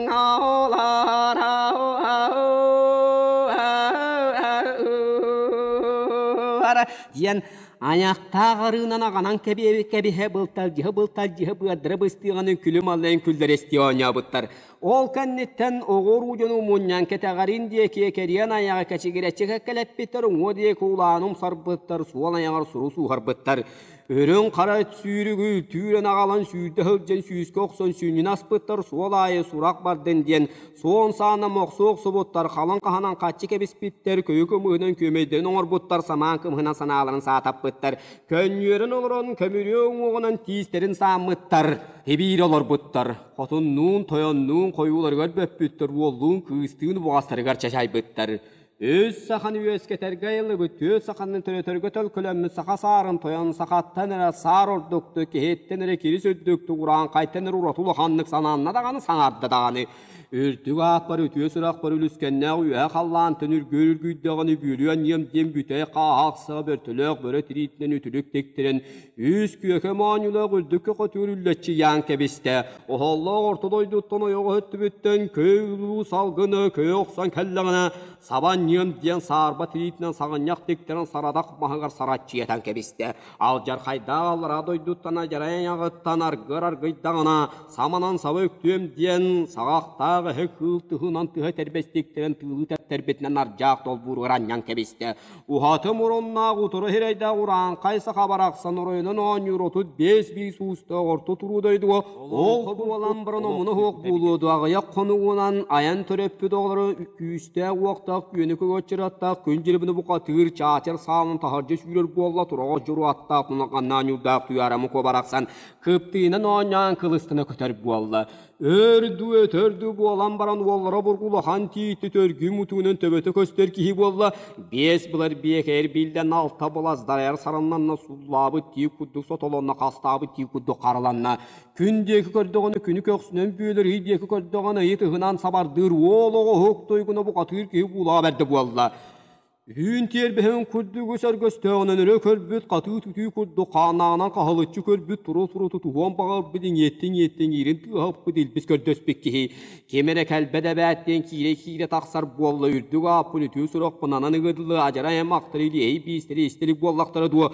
диэн Айахтаах арыынан аҕанан кэбиһэ былталдьыһа-былталдьыһа быардара быстыаҕынан күлүм аллайан күллэрэстии оонньообуттар. Ол кэнниттэн оҕо-уруу дьону мунньан кэтэҕэрин диэки кэриэн айаҕа кэчигирэччи кэккэлэппиттэр, уҥуо диэки улааны умсарбыттар, суол айаҕар суру сууһарбыттар. Үрүҥ хара сүүрүгү түүрэн аҕалан сүүрдэ сылдьан сүүскэ охсон сүнньүн аспыттар, суол аайы сурах бардын диэн суон саана мохсуо охсубуттар, халыҥ хаһанан хаччы кэбиспиттэр, көйү кымыһынан күөмэйдэрин оҥорбуттар, самаан кымыһынан санааларын саатаппыттар, көнньүөрэн олорон көмүрүө уҥуоҕунан тиистэрин сааммыттар, тибиир олорбуттар, хотуннуун, тойоннуун хойууларыгар бөппүттэр, уоллуун, кыыстыын убаҕастарыгар чачайбыттар. Үс саханы үөскэтэргэ айыллыбыт, түөрт саханы төрөтөргө төлкөлөммүт саха саарын тойон сахаттан эрэ саар ордукту, киһиттэн эрэ кирис үрдүктүк, урааҥхайтан эрэ ураты улаханнык санаанна даҕаны саҥарда даҕаны. Үрдүк ааппар үтүө сурахпар үлүскэннээх үөһэ халлаантан үргүөр үргүйдэҕинэ бүөлүү анньыам диэн бүтэй хааһах саҕа бөртөлөөх бөрө тириитинэн үтүлүк тиктэрэн үс күөкэ моонньулаах үрдүккэ хотуур үллэччи ыйаан кэбистэ. Оһоллоох орто дойдуттан ойоҕо өттүбүттэн көй улуу салгыны көй охсон кэллэҕинэ саба анньыам диэн саарба тириитинэн саҕынньах тиктэрэн сарадах маһыгар сараччыйатан кэбистэ. Алдьархайдаах аллараа дойдуттан адьарай айаҕыттан аргыар аргыйдаҕына саманан саба үктүөм диэн саҕахтаах эһэ кыыл тыһынан тыһа тэрбэстиктэрин тыылыы тэптэрбитинэн ардьаах долбууругар анньан кэбистэ. Уһаты муруннаах утары сирэйдээх урааҥхай саха барахсан оройунан оонньуур 35 биис уустаах орто туруу дойдуга ол буолан баран омуна суох буолуо дуо аҕыйах хонугунан айан төрөппүт оҕолоро күүстээх уохтаах күөнү көҕөччөр аттаах күн дьирибини букатыыр чаачар саалын таһырдьа сүүрэр буолла тураҕас дьуру аттаах тунаханнаан ньурдаах туйаарамы куо барахсан кыптыынан оонньоон кылыстана көтөр буолла. Өр дуу, өтөр дуу буолан баран уоллара бургу улахан тиити төргүү мутуунан төбөтө көстөр киһи буолла. Биэс былар биэкэр биллэн алта былас дарайар сараннанна суллаабыт тии курдук сотолонно хастаабыт тии курдук хараланна. Күн диэки көрдөҕүнэ күнү көхсүнэн бүөлэр, ый диэки көрдөҕүнэ ыйы тыһынан сабардыыр уол оҕо уһук туйгуна букатыыр киһи буулаҕа бэрдэ буолла. Үүн тиэрбэһин курдугу сөргөстөөҕүнэн өрө көрбүт, хатыы-түтүү курдук хаанааҕынан хаһылыччы көрбүт, туру-туру тутуһуон баҕарбыт иҥиэттиҥ-иҥиэттиҥ иирин тыаһаппыт илбис көрдөспүт киһи ким эрэ кэлбэт эбээт диэн киирэ-киирэ тахсар буолла, үрдүк ааппын үтүө сурахпын анан ыгыдылы адьарай аймахтары илиэһэй биистэри истэрик буоллахтара дуо?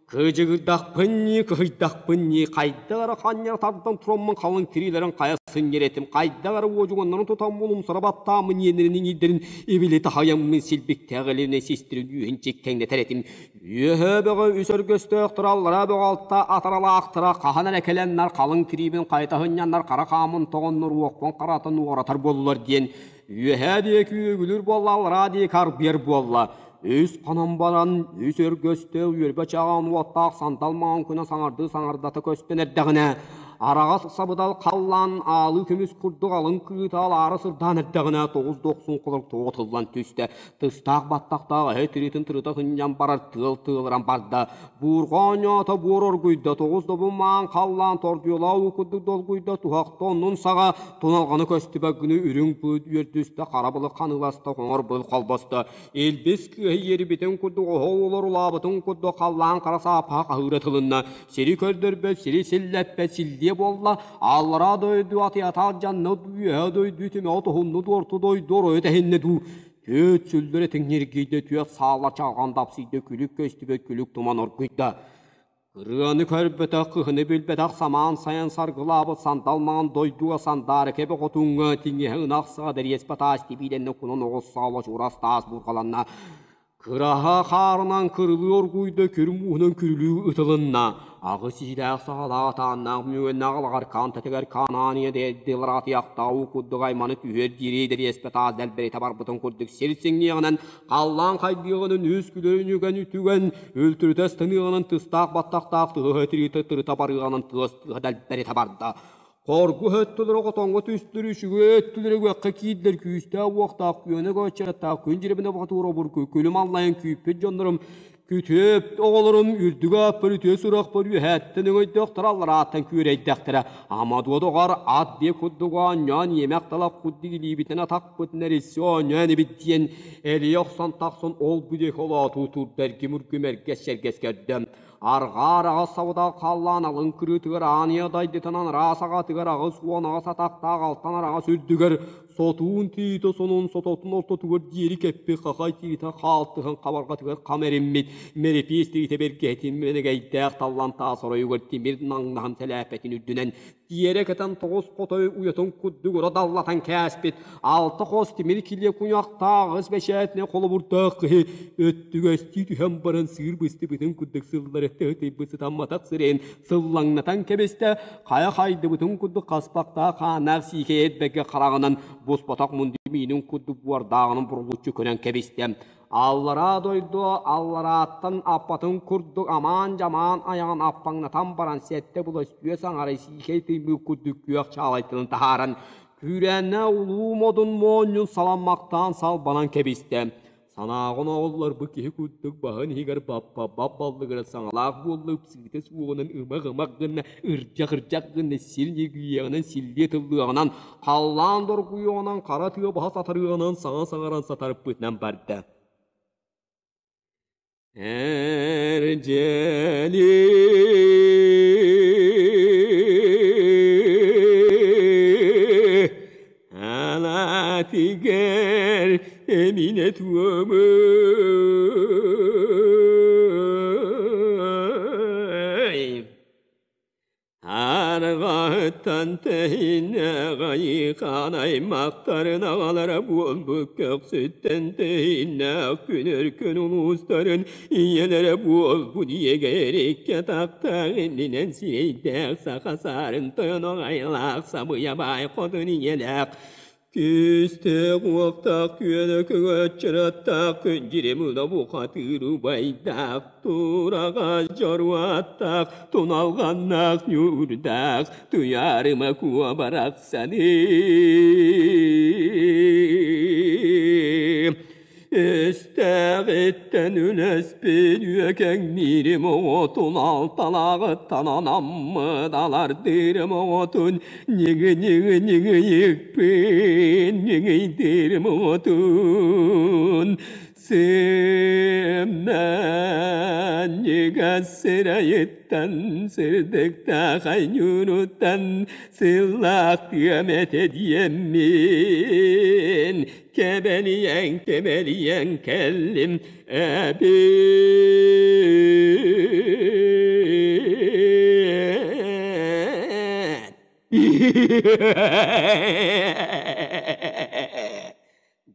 Кыдьыгырдахпын ньии, кыһыйдахпын ньии, хайдах эрэ ханньара тардан тураммын халыҥ тириилэрин хайа сынньар этим, хайдах эрэ уодьуганнарын тутаммын умсара баттааммын иэннэрин иҥиирдэрин ибили таһайаммын силбиктээх илиинэн систэрин үөһүн чиккэҥнэтэр этим. Үөһэ бөҕө үс өргөстөөхтөр, аллараа бөҕө алта атаралаахтара хаһан эрэ кэлэннэр халыҥ тириибин хайта сынньаннар хара хаамын тоҕоннор уохпун харатын уоратар буоллулар диэн үөһээ диэки үөгүлүүр буолла, аллараа диэки арбыйар буолла. Үс хонон баран, үс өргөстөөх үөрбэ чаҕаан уоттаах сандал маҥан күнэ саҥардыы саҥардата көстөн эрдэҕинэ, араҕас сабыдал халлаан аалыы көмүс курдук алын кыыта алаара сырдаан эрдэҕинэ, тоҕус дохсун холор тоҕо тыллан түстэ. Тыстаах баттахтаах эһэ тиритин тырыта сынньан барар тыал тыалыран барда. Буурҕа оонньоото буор оргуйда, тоҕус добун маан халлаан тордуйалаах уу курдук долгуйда, туһахта оннун саҕа туналҕаны көстүбэт гына үрүҥ быыт үөрдүстэ, хара былыт ханыыласта, хоҥор былыт холбосто. Илбис кыыһа иэрибитин курдук оһол олор улаабытын курдук халлаан хара саапаһа хаһыыра тылынна. Сири көрдөрбөт, сири силлэппэт силлиэ буолла. Аллараа дойду атыйата алдьанна дуу, үөһэ дойду түмэҕэ тоһунна дуу, орто дойду оройо тэһиннэ дуу. Түөт сүллэрэ тиҥниргийдэ, түөт саалла чалҕан дапсыйда, күлүк көстүбэт күлүк туман оргуйда. Ырыаны көрбөтөх, кыһыны билбэтэх самаан сайын саргылаабыт сандал маҥан дойдуга сандаара кэбэ хотуҥҥа тиҥэһэ ынах саҕа дэриэспэ таас тибиилэннэ кунан оҕус саала чуурас таас бурҕаланна. Кыраһа хаарынан кырылыы оргуйда, күр мууһунан күрүлүү ытылынна. Аҕыс иилээх саҕалаах атааннаах мүгэннээх алаҕар каантатыгар канаания дилар атыйахтаа уу курдук айманы түһүөр диири дэриэспэ таас дэлбэритэ барбытын курдук сир сиҥниэҕинэн Халлаан хайдыаҕынан үс күлэрин үгэн үтүгэн, үлтүрүтэ ыстаныаҕынан тыстаах баттахтаах тыһыһа тириитэ тырыта барыаҕынан тыас тыаһа дэлбэритэ барда. Хоргу өттүлэрэ хотоҥҥо түстүр, үчүгэй өттүлэрэ үөххэ киирдэр, күүстээх уохтаах, күөнэ көччөттаах, күн дьирибинэ бухатуура обургу, күлүм аллайан күүппүт дьоннорум Күтүөп оҕолорум үрдүк ааппар үтүө сурахпар үөһээттэн өҥөйдөхтөрө алларааттан күөрэйдэхтэрэ. Ама дуо доҕор, ат диэ курдук оонньоон иэмэх талах курдук илиибитин атахпытын эрийсэ оонньоон эбит диэн элийэ охсон тахсан ол бу диэки олоотуу турда эргим-ургум эргэс-сэргэс көрдө. Арҕаа араҕас сабыдал халлаан алын кырыытыгар ааныйа дайдытынан араас аҕатыгар 88 атахтаах алтан араҕас үрдүгэр Сотуун тиитэ сонун сототун ортотугар диэри кэппит хахай тиитэ хаалтыһан хабарҕатыгар хам эриммит, мэрипиэс тиитэ бэргэһэтин мэнэгэйдээх таллан таас оройугар тимир наҥнаһан сэлээппэтин үрдүнэн Тиэрэ кэтэн тоҕус хотой уйатын курдук ура даллатан кээспит, алта хос тимир килиэ куйахтаах ыс бэчээтинэ холобурдаах киһи өттүгэстии түһэн баран сыыр быстыбытын курдук сыллары тыһытыйбыт сытамматах сирин сыллаҥнатан кэбистэ, хайа хайдыбытын курдук хаспахтаах хааннаах сиикэй этбэккэ хараҕынан буспатах мунду миинин курдук буордааҕынан бурулуччу көрөн кэбистэ. Аллараа дойду алларааттан аппатын курдук амаан-дьамаан айаҕын аппаҥнатан баран сэттэ булас түөс аҥара сиикэй тыйбыт курдук күөх чаалайтылын таһааран, күүрээннээх улуу модун моонньун саламмахтаан салбанан кэбистэ. Санааҕын оҕоллор бу киһи курдук баһын иһигэр баппа-бап баллыгыра саҥалаах буолла ыпсыыта суоҕунан ымах-ымах гынна, ырдьах-ырдьах гынна, сир ньиргийиэҕинэн силлиэ тыллыаҕынан, халлаан доргуйуоҕунан хара тыа баһа сатарыаҕынан саҥа саҥаран сатарыппытынан барда. Эрдьэли Алаатыгар эминэ туомуй Арҕаһыттан тэһииннээх айыыхаан аймахтарын аҕалара буолбут көхсүттэн тэһииннээх күн өркөн улуустарын ийэлэрэ буолбут иэгэ эриккэ тахтаах иннинэн сирэйдээх саха саарын тойоно айылаах сабыйа баай хотун ийэлээх Күүстээх-уохтаах күөнэ көҥөччөрөттөөх күндьиримуна бухатыыр убайдаах, тураҕас дьоруоттаах, туналҕаннаах ньуурдаах, туйаарыма куо барахсаны. Истээҕиттэн үлэспин үөкэҥниирим оҕотун алталааҕыттан анаммыт алардыырым оҕотун ньыгы-ньыгы-ньыгыйыкпын ньыгыйдыырым оҕотун сымнанньыгас сырайыттан сырдыктаах айньууруттан сыллаах тыам этэ диэммин Кэбэлийэн, кэбэлийэн кэллим эбит.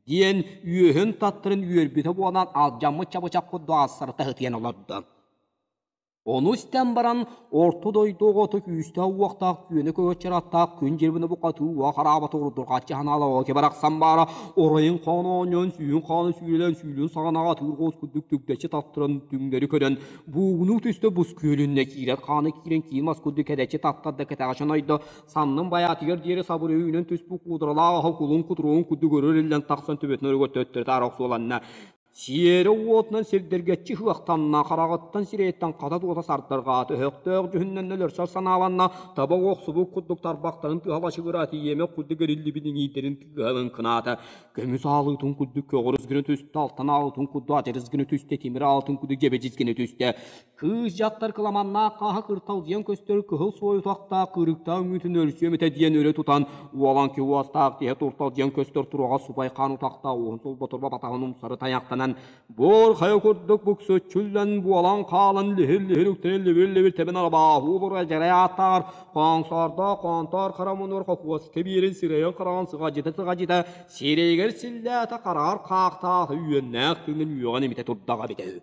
Диэн үөһүн таттарын үөрбүтэ буолан алдьаммыт чабычах курдук ассарыта ытыйан олордо. Ону истэн баран, орто дойду оҕото күүстээх уохтаах күөнэ көҕөччөр аттаах күн дьирбинэ букатыы уо хараабата урдурҕаччы ханаала оки барахсан баара оройун хаана оонньоон сүүһүн хаана сүүрэлээн сүүлүн саҕанаҕа атыыр оҕус курдук түгдэччи таттаран түҥнэри көрөн буугунуу түстэ бус күөлүннэ киирэр хаана киирэн киин мас курдук кэдэччи таттарда кэтэҕэ чонойдо саннын байаатыгар диэри сабырыы үүнэн түспүт куударалаах аһа кулун кутуругун курдук өрөр иллэн тахсан төбөтүн өрүгэр төттөрү таара охсуоланна. Сиэрэ уотунан сирдэргэччи ыһыахтанна, хараҕыттан сирэйиттэн хата туота сардарҕаата, өһөхтөөх дьүһүннэннэ өлөрсөр санааланна, таба охсубут курдук тарбахтарын тыаһа бачыгыраата, иэмэх курдук эриллибит иҥиирдэрин тыаһын кынаата, көмүс аалыытын курдук көҕүрүс гына түстэ, алтан аалытын курдук адьырыс гына түстэ, тимир аалытын курдук дьэбэдьис гына түстэ. Кыыс дьахтар кыламаннаах хааһа кырталдьыйан көстөр кыһыл суойутахтаах кыырыктаах үҥүүтүн өлсүөм этэ диэн өрө тутан, уолан киуостаах тиһэ турталдьыйан көстөр туруга субай хаан утахтаах уһун сулба турба батаһын умсары тайахтанан, буор хайа курдук буксуччуллан буолан хаалан лиһир-лиһир үктэнэн либир-либир тэбэн арабааһы олорор дьарай ааттааҕар хоҥсоордоох хоонтоор хара мунур хокуоска биэрин сирэйин хараҕын сыҕадьыта-сыҕадьыта сирэйигэр силлээтэ хараҕар хаахтаата үөннээх тыынын үөҕэн имитэ турдаҕа эбитэ үһү.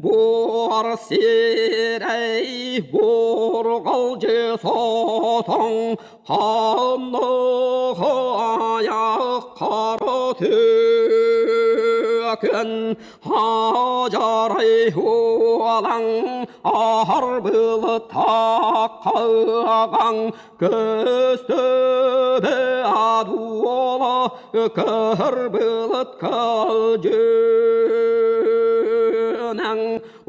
Буор сирэй бурҕалдьы сотоҥ ханныхайах хара түөкүн Хадьарай уолаҥ аһар былытааххаҕаҥ көстөбө адуола кыһыр былыт кылдьынаҥ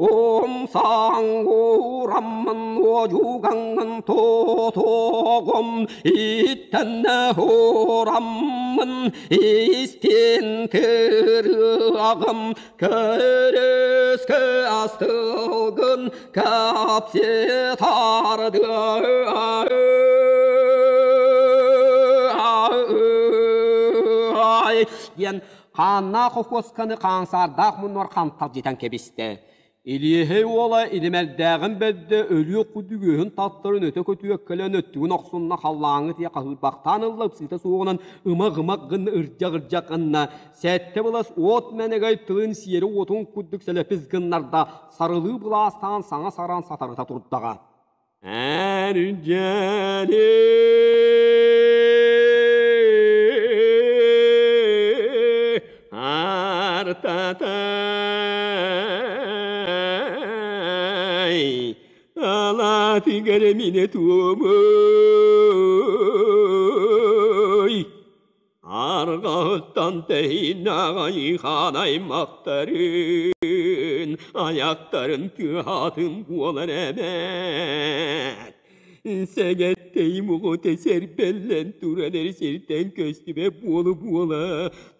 Умсаҥ уураммын уодьугаҥҥын тутуоҕум иттэннэ уураммын истин тырыаҕым көрө Көскө астылгын капсе тарды диэн хааннаах хохуосканы хаансаардаах муннугар ханталдьытан кэбистэ. Илиэһэй уола илимэрдээҕин бэрдэ өлүөх курдук үөһүн таттарын өтө көтүөккэлээн өттүгүн охсунна халлааҥҥа тиийэ хаһыырбахтаан ылла ыпсыыта суоҕунан ымах-ымах гынна ырдьах-ырдьах гынна сэттэ былас уот мэнэгэй тылын сиэри уотун курдук сэлэпис гыннарда сарылыы былаастаан саҥа саран сатарыта турдаҕа. Эр дьэли артатай алаатыгар минэ туомуй Арҕаһыттан тэһииннээх хаан аймахтарын айахтарын тыаһаатын буолар эбээт. Сэгэттэй муҥута сэрбэллэн туран эр сиртэн көстүбэт буола-буола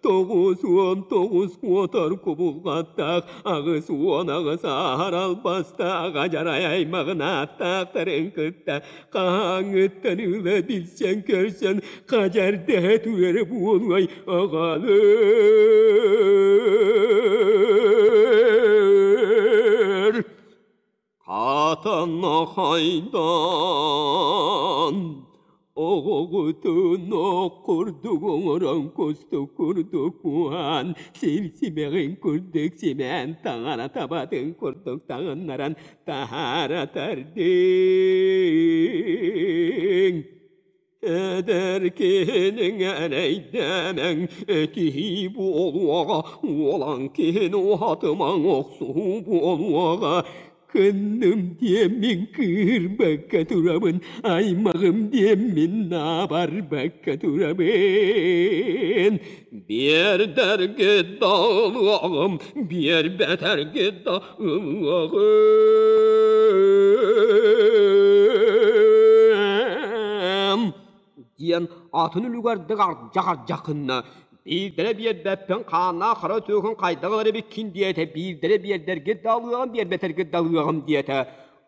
99 куотар кубулҕаттаах, 88 ааһар албастаах адьарай аймаҕын ааттаахтарын кытта хаһааҥҥыттан ыла билсэн-көрсөн хадьардаһа турара буолуой аҕалыр. Хатана хайдан оҕоҕутун ох курдук оҥорон кустук курдук куһаан симсимэҕин курдук симээн таҥара табатын курдук таҥыннаран таһаара тардыҥ. Эдэр киһиниҥ эрэйдээмэҥ, этиһии буолуоҕа, уолан киһини уһатымаҥ, охсуһуу буолуоҕа. Кынным диэммин кыырбакка турабын, аймаҕым диэммин наабарбакка турабын. Биэрдэргит да ылыаҕым, биэрбэтэргит да ылыаҕым диэн атын үлүгэрдик ардьах-ардьах гынна. Биирдэрэ биэрбэппин хааннаах хара түөкүн хайдах ылар эбиккин диэтэ, биирдэрэ биэрдэргит да ылыаҕым, биэрбэтэргит да ылыаҕым диэтэ.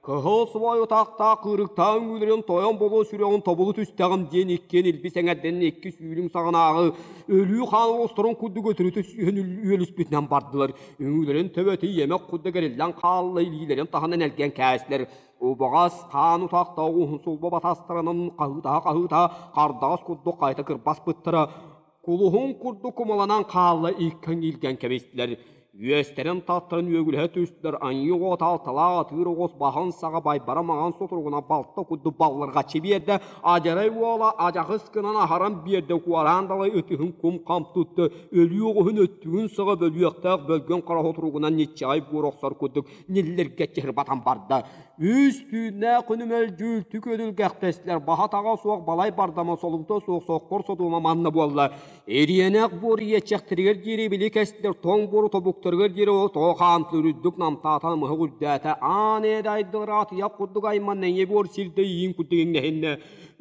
Кыһыл субай утахтаах кыырыктаах үҥүүлэрин тойон болуо сүрэҕин тобулу түстэҕим диэн иккиэн илбис эҥэрдэнэн икки сүүрүҥ саҕанааҕы өлүү хаан оҕустарын курдук өтөрүтэ сүһэн үөлүспүтүнэн бардылар. Үҥүүлэрин төбөтө иэмэх курдук эриллэн хаалла, илиилэрин таһынан элгэн кээстилэр. Убаҕас хаан утахтаах уһун сулба батастарынан хаһыытаһа-хаһыытаһа хардаҕас курдук хайта кырбаспыттара. Кулуһун курдук кумаланан хаалла иккиэн илгэн кэбистилэр. Үөстэрин таттарын үөгүлэһэ түстүлэр, анньыы оҕото алталаах атыыр оҕус баһын саҕа байбара маҥан сутуругунан балта курдук баллырҕаччы биэрдэ, адьарай уола адьахыс гынан аһаран биэрдэ, куораан далай ытыһын кум-хам тутта, өлүү оҕуһун өттүгүн саҕа бөлүөхтээх бөлгөн хара сутуругунан ниччэҕэй буор охсор курдук ньиллиргэччи сырбатан барда. Үс түүннээх күнү мэлдьи үлтү күөдүлгэхтэстилэр, баһа-таҕа суох балай бардама солуута суох соккор содуома манна буолла. Ириэнэх буор иэччэхтэригэр диэри били кэстилэр, тоҥ буору тобуктарыгар диэри тоҕо хаамтылар үрдүк намтаатан мыһах үрдээтэ, аан ээдэ айдылар атыйах курдук айман нэҥиэ буор сирдэ иин курдук иҥнэһиннэ,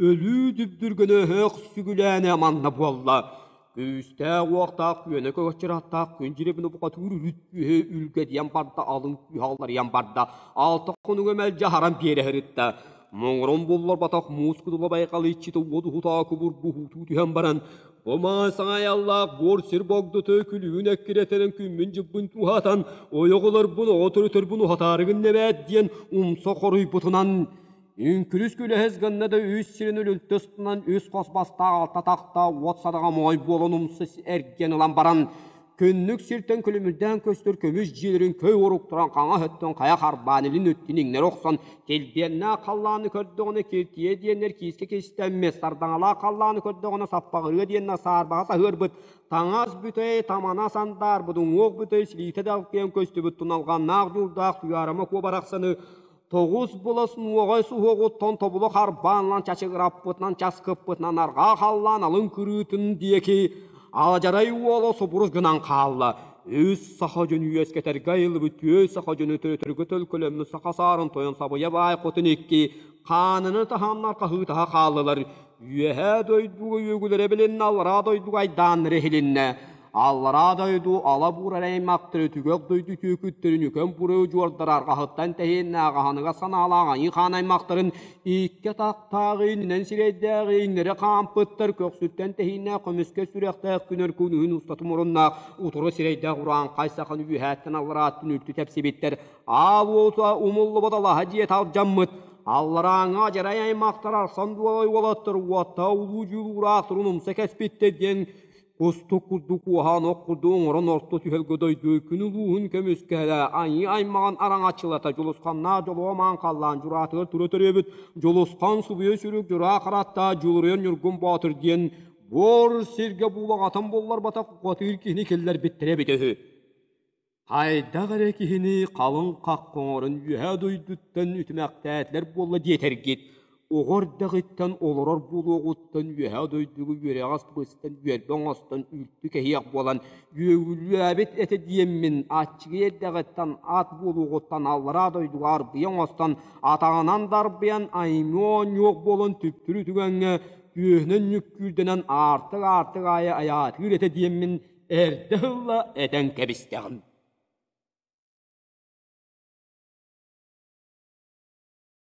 өлүү дүбдүргэнэ өһөх сүгүлээнэ манна буолла. Күүстээх-уохтаах күөнэ көҕөччөр аттаах күн дьирибин букатыыр үрүт үһү үлгэдийэн барда, алын күүһэ алларыйан барда, алта хонуга мэлдьи аһаран биэрэ сырытта. Муҥурун булларбатах муус кутула байҕал иччитэ уот уһутаа кубурбу уһуутуу түһэн баран, бу маҥан саҥа айаллаах буор сир богдоту күлүгүн эккирэтэрин күммүн-дьылбын туһатан, ойох ыларбын, оҕо төрөтөрбүн уһатаарыгын эбээт диэн умса хоруйбутунан Үҥкүрүс күлэһис гынна да үс сирин үлүлтэ устунан үс хос бастаах алта тахта уот садаҕа моой буолан умса эргийэн ылан баран, күннүк сиртэн күлүмүрдээн көстөр көмүс дьиэлэрин көй уруктаран хаҥас өттүн хайа харбаан илин өттүн иҥнэри охсон, килбиэннээх халлааны көрдөҕүнэ киртийэ диэннэр киискэ кистэммит, сардаҥалаах халлааны көрдөҕүнэ саппаҕырыа диэннэр саарбаҕа саһыарбыт, таҥас бүтэй тамана сандаарбыт, уҥуох бүтэй силиитэ далкыйан көстүбүт туналҕаннаах дьуулдаах туйаарыма куо барахсаны Тоҕус булас нуоҕай суһуоҕуттан тобулу харбаанынан чачыгыраппытынан часкыппытынан арҕаа халлаан алын кырыытын диэки алдьарай уола субурус гынан хаалла. Үс саха дьону үөскэтэргэ айыллыбыт түөй саха дьону төрөтөргө төлкөлөммүт саха саарын тойон сабыйа баай хотун икки хаананы таһааннар хаһыытаһа хааллылар. Үөһээ дойдуга үөгүлэрэ билиннэ, аллараа дойдуга айдааннара иһилиннэ. Аллараа дойду ала буурар аймахтары түгэх дойду түөкүттэрин үкэн буруйу дьуордар арҕаһыттан тэһииннээх аһыныгас санаалаах айыы-хаан аймахтарын икки атахтаах иининэн сирэйдээх иҥнэри хаампыттар көхсүттэн тэһииннээх көмүскэ сүрэхтээх күнэр күнүһүн устата муруннаах утары сирэйдээх урааҥхай саханы үөһээттэн алларааттан үлтү тэпсибиттэр аал уота умуллубут алаһа дьиэтэ алдьаммыт алларааҥҥы адьарай аймахтар арсан дуолай уолаттар уоттаа улуу дьулуураахтарын умса кэспиттэр диэн Кустук курдук уоһаан ох курдук оҥорон орто түһэлгэ дойду күн улууһун көмүскэһэрэ айыы аймаҕын араҥаччылата Дьулусханнаах дьолуо маан халлаан дьураатыгар тура төрөөбүт Дьулусхан субуйа сүрүк дьураа хараттаа Дьулуруйан Ньургун Боотур диэн буор сиргэ буулаҕатын булларбатах бухатыыр киһини киллэрбиттэрэ эбитэ үһү. Хайдах эрэ киһини халыҥ хахха оҥорон үөһээ дойдуттан үтүмэхтээтилэр буолла диэтэргит, оҕо эрдэҕиттэн олорор буолуоҕуттан үөһээ дойдуга үөрэҕэс быстан үөрбэ оҥостон үлтү кэһиэх буолан үөгүлүөбүт этэ диэммин аччыгый эрдэҕиттэн ат буолуоҕуттан аллараа дойдуга арбыйа оҥостон атаҕынан дарбыйан аймыы оонньуох буолан түптүрү түгэҥҥэ түөһүнэн нүккүүрдэнэн аартык-аартык аайы айаатыыр этэ диэммин эрдэ ылла этэн кэбистэҕим.